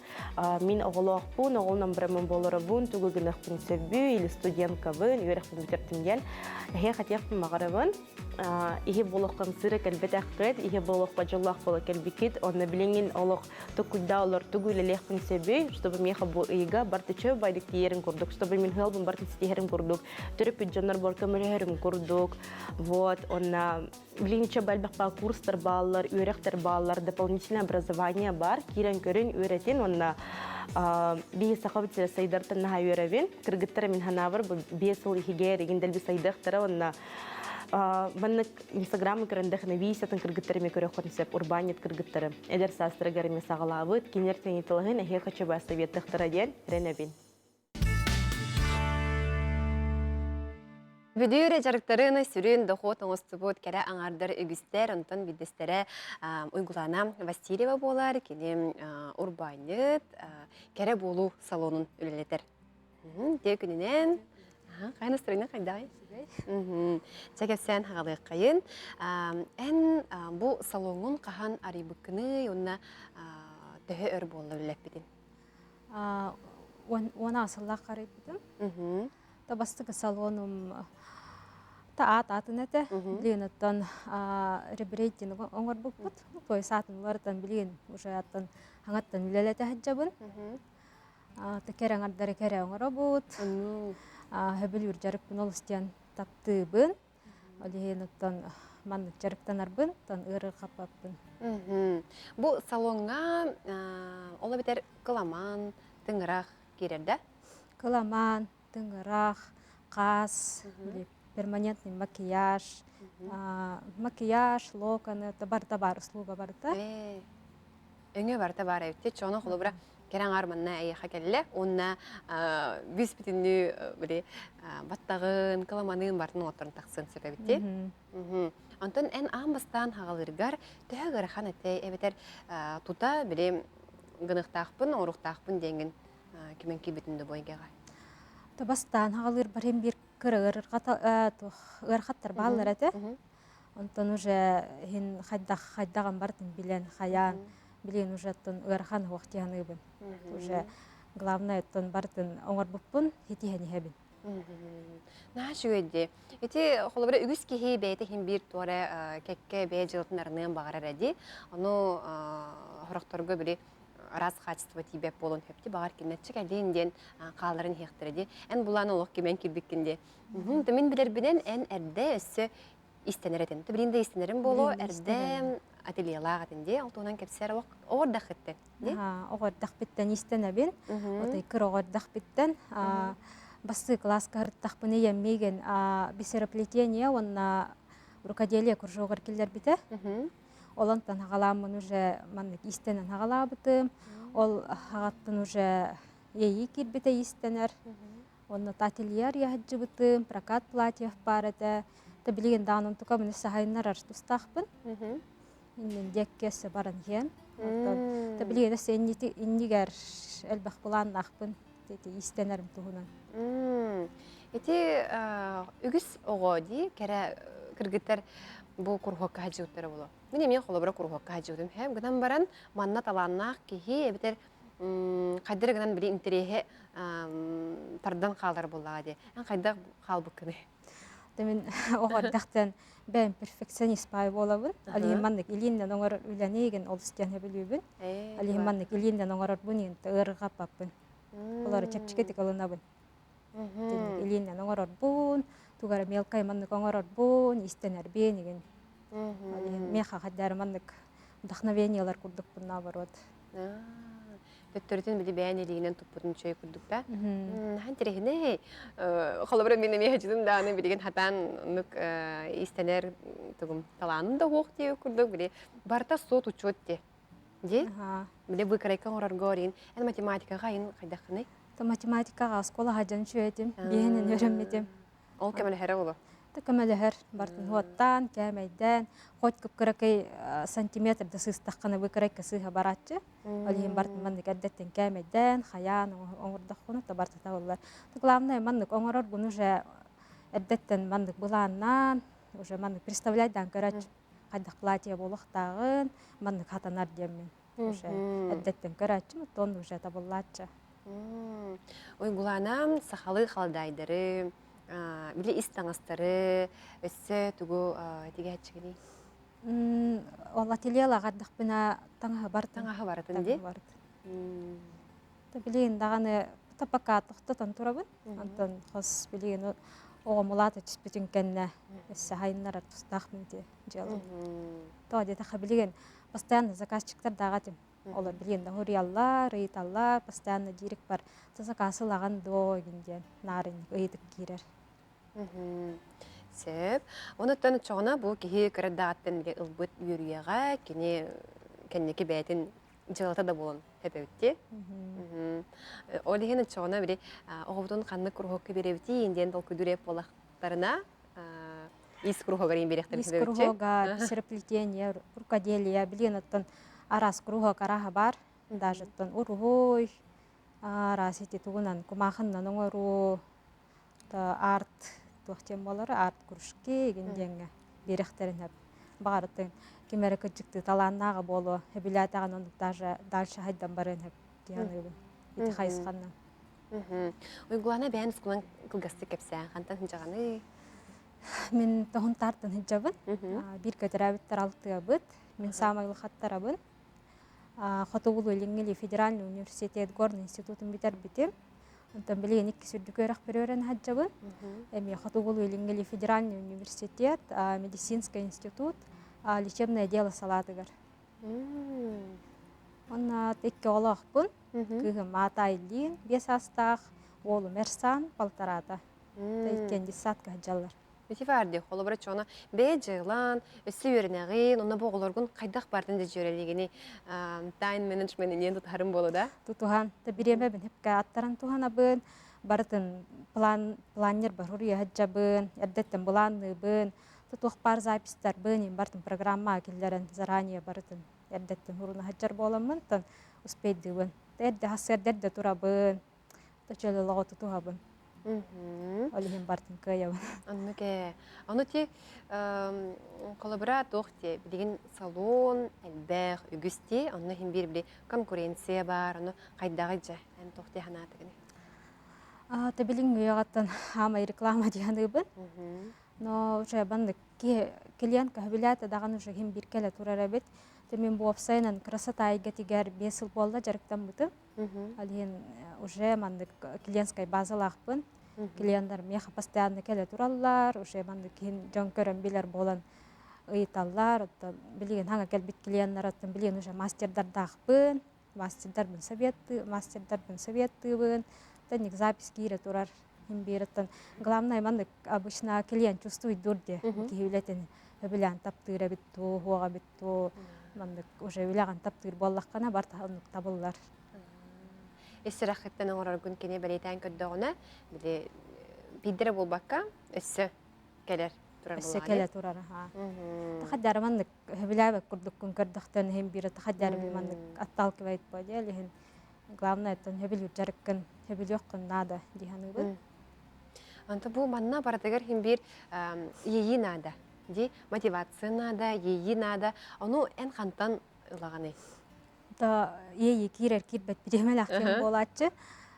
Мин оҕолоохпун, оҕолонон бараммын буоларабын, тугу гыныахпын сөбүй, или студенткабын, үөрэхпин бүтэртим диэн. Эһиэхэ хатыахпын баҕарабын. Иһи буолуоххун сыра кэлбэтэххит, иһи буолуохха дьоллоох буола кэлбиккит. Онно билиҥин олох токуйда олор тугу үлэлиэхпин сөбүй, чтобы миэхэ бу ыйга барыта чөл байдык тиийэрин курдук, чтобы мин ыалбын барытын ситиһэрим курдук, төрөппүт дьоннор бор көмөлөһөрүм курдук. Вот, онно билиҥчэ элбэх баа курстар бааллар, үөрэхтэр бааллар, дополнительное образование бар, киирэн көрүн, үөрэтин уонна биһи сахабыт сирэ сайдартан наһаа үөрэбин. Кыргыттара мин ханаабар бу 5 сыл иһигэр игин дэлби сайдыахтара уонна маннык инстаграмы көрөндөхүнэ висятын кыргыттары эмиэ көрүөххүтүн сөп урбаанньыт кыргыттары эдэр саастарыгар эмиэ саҕалаабыт кинилэр тэҥитилаһын эһиэхэ чөбө советтыахтара диэн эрэнэбин. Бүдүүр дьарыктарын сүрүн дохуот оҥостубут кэрэ аҥаардар үгүстэр, онтон биирдэстэрэ Уйгулаана Васильева буолар, кини урбаанньыт, кэрэ буолуу салонун үлэлэтэр. Үтүө күнүнэн. Хайа настроение хайдаҕый? Чэ кэпсээн хаҕалыаххайын. Эн бу салоҥҥун хаһан арыйбыккыный уонна төһө өр буолла үлэлэппитин? Уон сыллаах арыйбытым. Та бастакы салонум та аат атын этэ. Билигин оттон ребрендинг оҥорбуппут. То есть аатын уларытан билигин уже аттан хаҥаттан үлэлэтэ сылдьабын. Кэрэ аҥардары кэрэ оҥоробут. Сөбүлүүр дьарыкпын олус диэн таптыыбын. Ол иһин оттон маннык дьарыктанарбын, оттон ыарырҕаппаппын. Бу салоҥҥа ол эбэтэр кыламан, тыҥырах киирэр да? Кыламан, тыҥырах, хаас, перманентный макияж, макияж, локоны, барыта баар, услуга барыта. Өҥө барыта баар эбит. Чоно холобура кэрэ аҥаар манна эйиэхэ кэллэ уонна бүүс бүтүннүү били баттаҕын, кыламанын барытын оҥотторон тахсыан сөп эбит дии. Онтон эн аан бастаан хаҕалыыргар төһө ыарахан этэй эбэтэр тута били гыныахтаахпын, оҥоруохтаахпын диэҥҥин кимэн киирбитин да бу эйгэҕэ? Бастаан хаҕалыырбар иһин биир кыра ыарахаттар бааллар этэ. Онтон уже иһин хайдах хайдаҕын барытын билэн, хайаан, билигин уже оттон ыарахан уох дии саныыбын. Уже главное оттон барытын оҥорбуппун ситиһэн иһэбин. Наһаа үчүгэй дии. Ити холобура үгүс киһи бэйэтэ иһин биир туора кэккэ бэйэ дьыалатын арыныан баҕарар ээ дии. Ону сорохторго били араас хаачыстыба тиийбэт буолуон сөп дии. Баҕар кинилэр кэлиин диэн хаалларан иһиэхтэрэ дии. Эн булаан олох кимэн киирбиккин дии. Мин билэрбинэн эн эрдэ өссө истэнэр этин. Билин да истэнэрим буолуо, эрдэ ательелаах этин дии. Ол туһунан кэпсээр оҕордахыттан дии. Оҕордахпыттан истэнэбин. Отой кыр оҕордахпыттан бастыы кылааска ырыттахпын ийэм миигин бисероплетение уонна рукоделие кружогар киллэрбитэ. Ол онтон хаҕалааммын уже маннык истэнэн хаҕалаабытым. Ол хаҕаттан уже иэйии киирбитэ истэнэр. Онно ательер яһыддьыбытым, прокат платьев баар этэ. Та билигин даҕаны онтука мин саһайыннарар тустаахпын. Иннин диэкки өссө баран иһиэм. Оттон та билигин өссө иннигэр элбэх былааннаахпын. Ити иистэнэрим туһунан. Ити үгүс оҕо дии кэрэ кыргыттар бу куруһуокка сылдьыбыттара буолуо. Мин эмиэ холобура куруһуокка сылдьыбытым. Һэм гынан баран манна талааннаах киһи эбэтэр хайдах гынан били интэриэһи тардан хаалар буоллаҕа дии. Эн хайдах хаалбыккыный? Мин оҕо эрдэхтэн бэйэм перфекционист баай буолабын. Алиһин маннык илииннэн оҥорор үлэни олус диэн сөбүлүүбүн. Алиһин маннык илииннэн оҥорорбун иһин ыарырҕаппаппын. Олору чэпчэкитик ылынабын. Илииннэн оҥорорбун, тугу эрэ мелкай маннык оҥорорбун, иистэнэрбин игин. Алиһин миэхэ хайдары маннык вдохновениелар курдукпун наоборот. Төттөрүтүн били бэйэн илиинэн туппутун үчүгэй курдук да. Наһаа интэриэһинэй. Холобура мин эмиэ сылдьытым даҕаны билигин хатаан оннук иистэнэр тугум талааным да суох диэбит курдук били барыта суот учуот дии. Дии? Били выкройка оҥорорго орин эн математикаҕа айын хайдаххыный? Математикаҕа оскуола сылдьан үчүгэй биэһинэн үөрэммитим. Ол көмөлөһөрө буолуо. Та көмөлөһөр. Бартын хуоттаан, кээмэйдээн, хоть кып-кыракый сантиметр да сыыстаххына выкройка сыыһа барааччы. Ол иһин бартын маннык эрдэттэн кээмэйдээн, хайаан оҥордоххуна то барыта табыллар. Главное маннык оҥороргун уже эрдэттэн маннык былааннаан, уже маннык представляйдаан көрөөччү хайдах платье буолуохтааҕын, маннык хатанар диэммин уже эрдэттэн көрөөччүм, оттон уже табыллааччы. Уйгулаана сахалыы халадаайдары, били ис таҥастары, өссө тугу тигээччигиний? Ол ательелаҕа ардахпына таҥаһы бартын. Таҥаһы барытын дии? Билигин даҕаны пока тохтотон турабын. Онтон хос билигин оҕом улаата түспүтүн кэннэ өссө хайыннарар тустаахпын ити дьыалам. Тоҕо диэтэххэ билигин постоянно заказчиктар даҕа этим. Олор билигин да хуруйаллар, ыйыталлар, постоянно диирик бар. Заказ ылаҕын дуо игин диэн наарынньык ыйытык киирэр. Сөп. Онуттан оччоҕуна бу киһи кыра даҕаттан били ылбыт үөрүйэҕэ кини кэнники бэйэтин дьыалата да буолан эбэбитти. Ол иһин оччоҕуна били оҕобутун ханнык куруһуокка биэрэбитий диэн толкуйдуур буоллахтарына ис куруһуогар иин биэриэхтэрин Ис куруһуога, сероплетение, рукоделие, билигин оттон араас куруһуок арааһа баар. Даже оттон уруһуй, араас ити тугунан кумаахыннан оҥоруу, арт туох диэн буолара арт кружки игин диэҥҥэ биэрэхтэрин сөп. Баҕарытын ким эрэ кырдьыктыы талааннааҕа буолуо, эбилээтэҕин оннук даже дальше хайдан барыан сөп дии саныыбын. Ити хайысханнан. Уйгулана бэйэн ускунан кылгастык кэпсээн хантан сылдьаҕыный? Мин тоһун таартан сылдьабын. Бииргэ төрөөбүттэр алтыабыт. Мин саамай улахаттарабын. Хотугулуу-Илиҥҥи федеральный университет Горный институтун бүтэрбитим. Онтон билигин иккис үрдүк үөрэхпэр үөрэнэ сылдьабын. Эмиэ Хотугулуу-Илиҥҥи федеральный университет, медицинский институт, лечебное дело салаатыгар. Онно икки оҕолоохпун. Кыыһым аата Айлин, 5 саастаах, уолум Эрсан, полтораата. Иккиэн детсадка сылдьаллар. Ити баар дии, холобура чоно бэйэ дьыалан, өссө үөрэнэҕин, онно бу оҕолоргун хайдах бардын да дьүөрэлиигини тайм менеджмент иниэн тутуһарым буолу да? Тутуһан, та бириэмэбин хипкэ аттаран туһанабын, барытын план, планнер бар хуруйа сылдьабын, эрдэттэн былаанныыбын, туох баар записьтарбын, барытын программаҕа киллэрэн заранее барытын эрдэттэн хуруна сылдьар буоламмын, тон успейдыыбын. Эрдэ сарсыарда эрдэ турабын, чөл олоҕу тутуһабын. Ол иһин бартын кыайабын. Оннук ээ. Ону ти холобура туох ти билигин салон элбэх үгүс ти онно иһин биир били конкуренция баар ону хайдаҕый дьэ эн туох ти санаатыгыный? Та билиҥ үөҕэттэн хаамай реклама диһаныыбын. Но уже баннык клиент көһүбүлээтэ даҕаны уже иһин биир кэлэ турар эбит. Те мин бу уопсайынан красота эйгэтигэр 5 сыл буолла дьарыктаммытым. Ол иһин уже маннык клиентскай базалаахпын. Клиенттар миэхэ постоянно кэлэ тураллар, уже маннык киһин дьон көрөн билэр буолан ыйыталлар. Оттон билигин хаҥа кэлбит клиеннар оттон билигин уже мастердардаахпын, мастердарбын советты, мастердарбын советтыыбын. Оттон запись киирэ турар. Иһин биир оттон главное маннык обычно клиент чувствуйдуур диye киһи үлэтин өбүлээн таптыыр эбит туу, хуоҕа эбит туу, маннык уже үлэҕин таптыыр буоллаххына барыта оннук табыллар. Ис сүрэххиттэн оҥороргун кини бэлиэтээн көрдөҕүнэ, били биирдэрэ буолбакка, өссө кэлэр турар Өссө кэлэ турар, аха. Тахаддары маннык сөбүлээбэт курдуккун көрдөхтөн иһин биир тахаддары маннык отталкивает по деле иһин. Главное, оттон хөбүлүүр дьарыккын хөбүлүөххүн наада дии саныыбын. Онто бу манна барытыгар хин биир иэйии наада. Ди мотивация наада, иэйии наада. Ону эн хантан ылаҕыный? Да иэйии киирэр киирбэт бириэмэлээх буолааччы.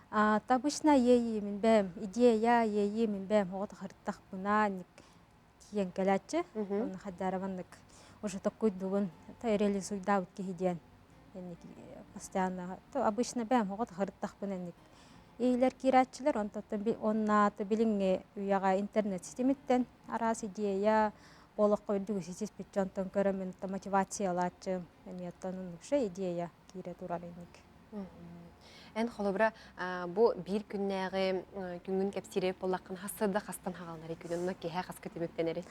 Та обычно иэйии мин бэйэм идея иэйии мин бэйэм оҕо тахыртахпына тиийэн кэлээччи. Онно хайдара маннык уже токкуйдубун та реализуйдаабыт киһи диэн энник постоянно то обычно бэйэм оҕо тахыртахпын энник иилэр киирээччилэр онтоттон оннааты билиҥҥи үйэҕэ интернет ситимиттэн араас идея олоххо үрдүгү ситиспит дьонтон көрөммүн мотивациялааччы эмиэттэн оннук идея киирэ турар инник. Эн холобура бу биир күннээҕи күҥҥүн кэпсиирэ буоллаххына хассыарда хастан хаҕаланарый күн онно киэһэ хаска түмүктэнэри?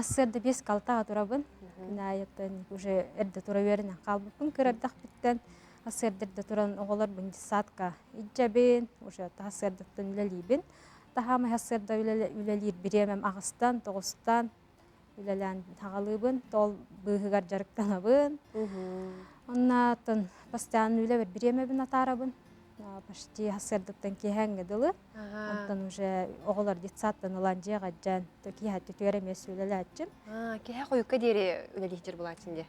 Сыарда биэс калтаҕа турабын. Күн аайыттан уже эрдэ тура үөрэнэн хаалбыппын кыра эрдэхпиттэн. Сыарда туран оҕолорбун детсадка илдьэбин, уже сыардаттан үлэлиибин. Таһаамай сыарда үлэлиир бириэмэм аҕыстан, тоҕустан үлэлээн хаҕалыыбын, тол быыһыгар дьарыктанабын. Оннооттон постоянно үлэбэр бириэмэбин атаарабын. Почти сарсыардаттан киэһээҥҥэ дылы. Онтон уже оҕолор детсадтан ылан дьиэҕэ дьэн киэһэ түтүөр эмиэ үлэлээччим. Киэһэ хойукка диэри үлэлиир булааччын диэ.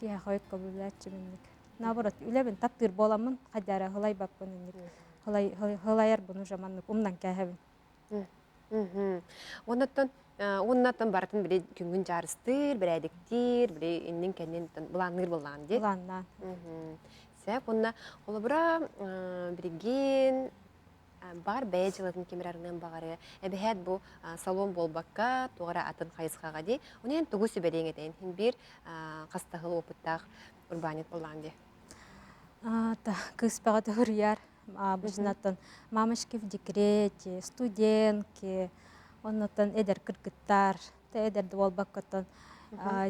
Киэһэ хойукка үлэлээччим инник. Наоборот, үлэбин таптыыр буоламмын, хайдара хылайбаппын инник. Хылайарбын уже маннык умнан кээһэбин. Оннуттан уоннаттан барытын били күҥҥүн дьаарыстыыр, бэрээдэктиир, били иннин кэннин былаанныыр буоллаҕын дии. Былааннаан. Сөп. Уонна холобура билигин бар бэйэ дьылатын ким эрэ баҕарыа. Эбэһээт бу салон буолбакка, туох эрэ атын хайысхаҕа дии. Ону эн тугу сүбэлиэҥ этэйин? Хин биир хастаһыл опыттаах урбаанньыт буоллаҕын дии. Кыыс бөҕө төгүрүйэр Обычно мамочки в декрете, студентки, оннуттан эдэр кыргыттар, эдэр да буолбаккаттан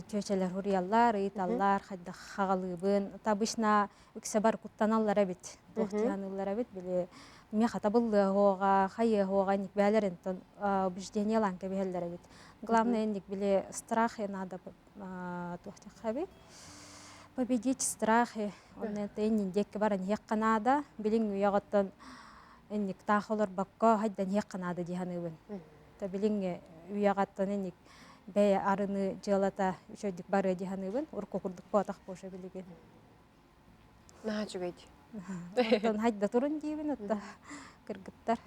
чүөчэлэр хуруйаллар, ыйыталлар, хайдах хаҕалыыбын. Обычно үксэ бар куттаналлар эбит, туох диһаныыллар эбит, били миэхэ табыллыа хайыа хуоҕа инник бээлэринтэн убеждение ылан кэбиһэллэр эбит. Главное инник били страхи надо туох диэххэ победить страхи онно иннин диэкки баран иһиэххэ наада билиҥ үйэҕиттэн инник таах олорбокко хайдан иһиэххэ наада дии саныыбын та билиҥ үйэҕиттэн инник бэйэ арыны дьыалата үчүгэйдик барыа дии саныыбын урукку курдук буотах буоша билигин Наһаа үчүгэй Оттон хайда турун диибин отто кыргыттар.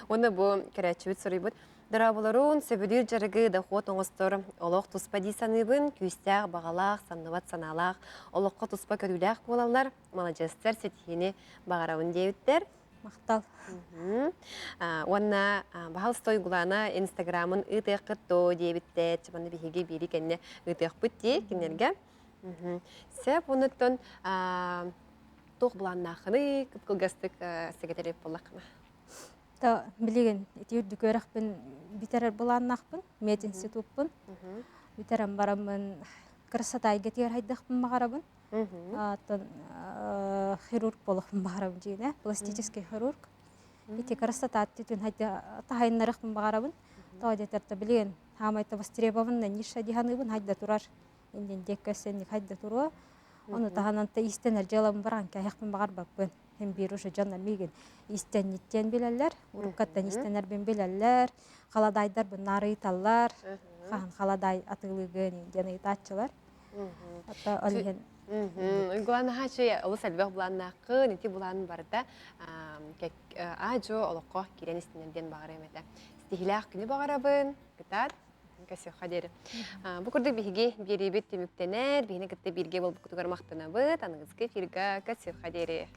Уонна бу кэрээччибит суруйбут Дорооболорун, сөбүлүүр дьарыгы дохуот оҥостор олох туспа дии саныыбын, күүстээх, баҕалаах, санныбат санаалаах, олоххо туспа көрүүлээх буолаллар, маладьыастар ситиһиини баҕарабын диэбиттэр. Махтал. Уонна баһалыста Уйгулаана инстаграмын ыытыаххыт доо диэбиттэр, манна биһиги биири кэннэ ыытыахпыт дии кинилэргэ. Сөп, онуттан туох былааннааххыный, кып-кылгастык сэгэтэр буоллаххына? Та билигин ити үрдүк үөрэхпин бүтэрэр былааннаахпын, мединституппун. Бүтэрэн бараммын красота эйгэтигэр хайдахпын баҕарабын. Оттон хирург буолуохпун баҕарабын дьиҥэ, пластический хирург. Ити красота түтүн таһайыннарыахпын баҕарабын. Тоҕо диэтэр билигин хаамай востребованная ниша дии саныыбын, хайда турар иннин диэккэ өссө хайда туруо. Ону таһынан та иистэнэр дьыалабын баран кээһэхпин баҕарбаппын. Хин биир уже дьоннор миигин иистэнниттиэн билэллэр, уруккаттан иистэнэрбин билэллэр, халадаайдарбын наарыйталлар, хаһан халадаай атыылыыгын диэн ыйытааччылар. Ата ол иһин Уйгулаан наһаа олус элбэх былааннааххын, ити былаан барыта аа-дьуо олоххо киирэн истинэр диэн баҕарыам этэ. Ситиһиилээх күнү баҕарабын, кытаат, Көсүөххэ диэри. Бу курдук биһиги биэриибит түмүктэнэр, биһини кытта бииргэ буолбуккутугар махтанабыт. Аныгыскы эфирга көсүөххэ диэри.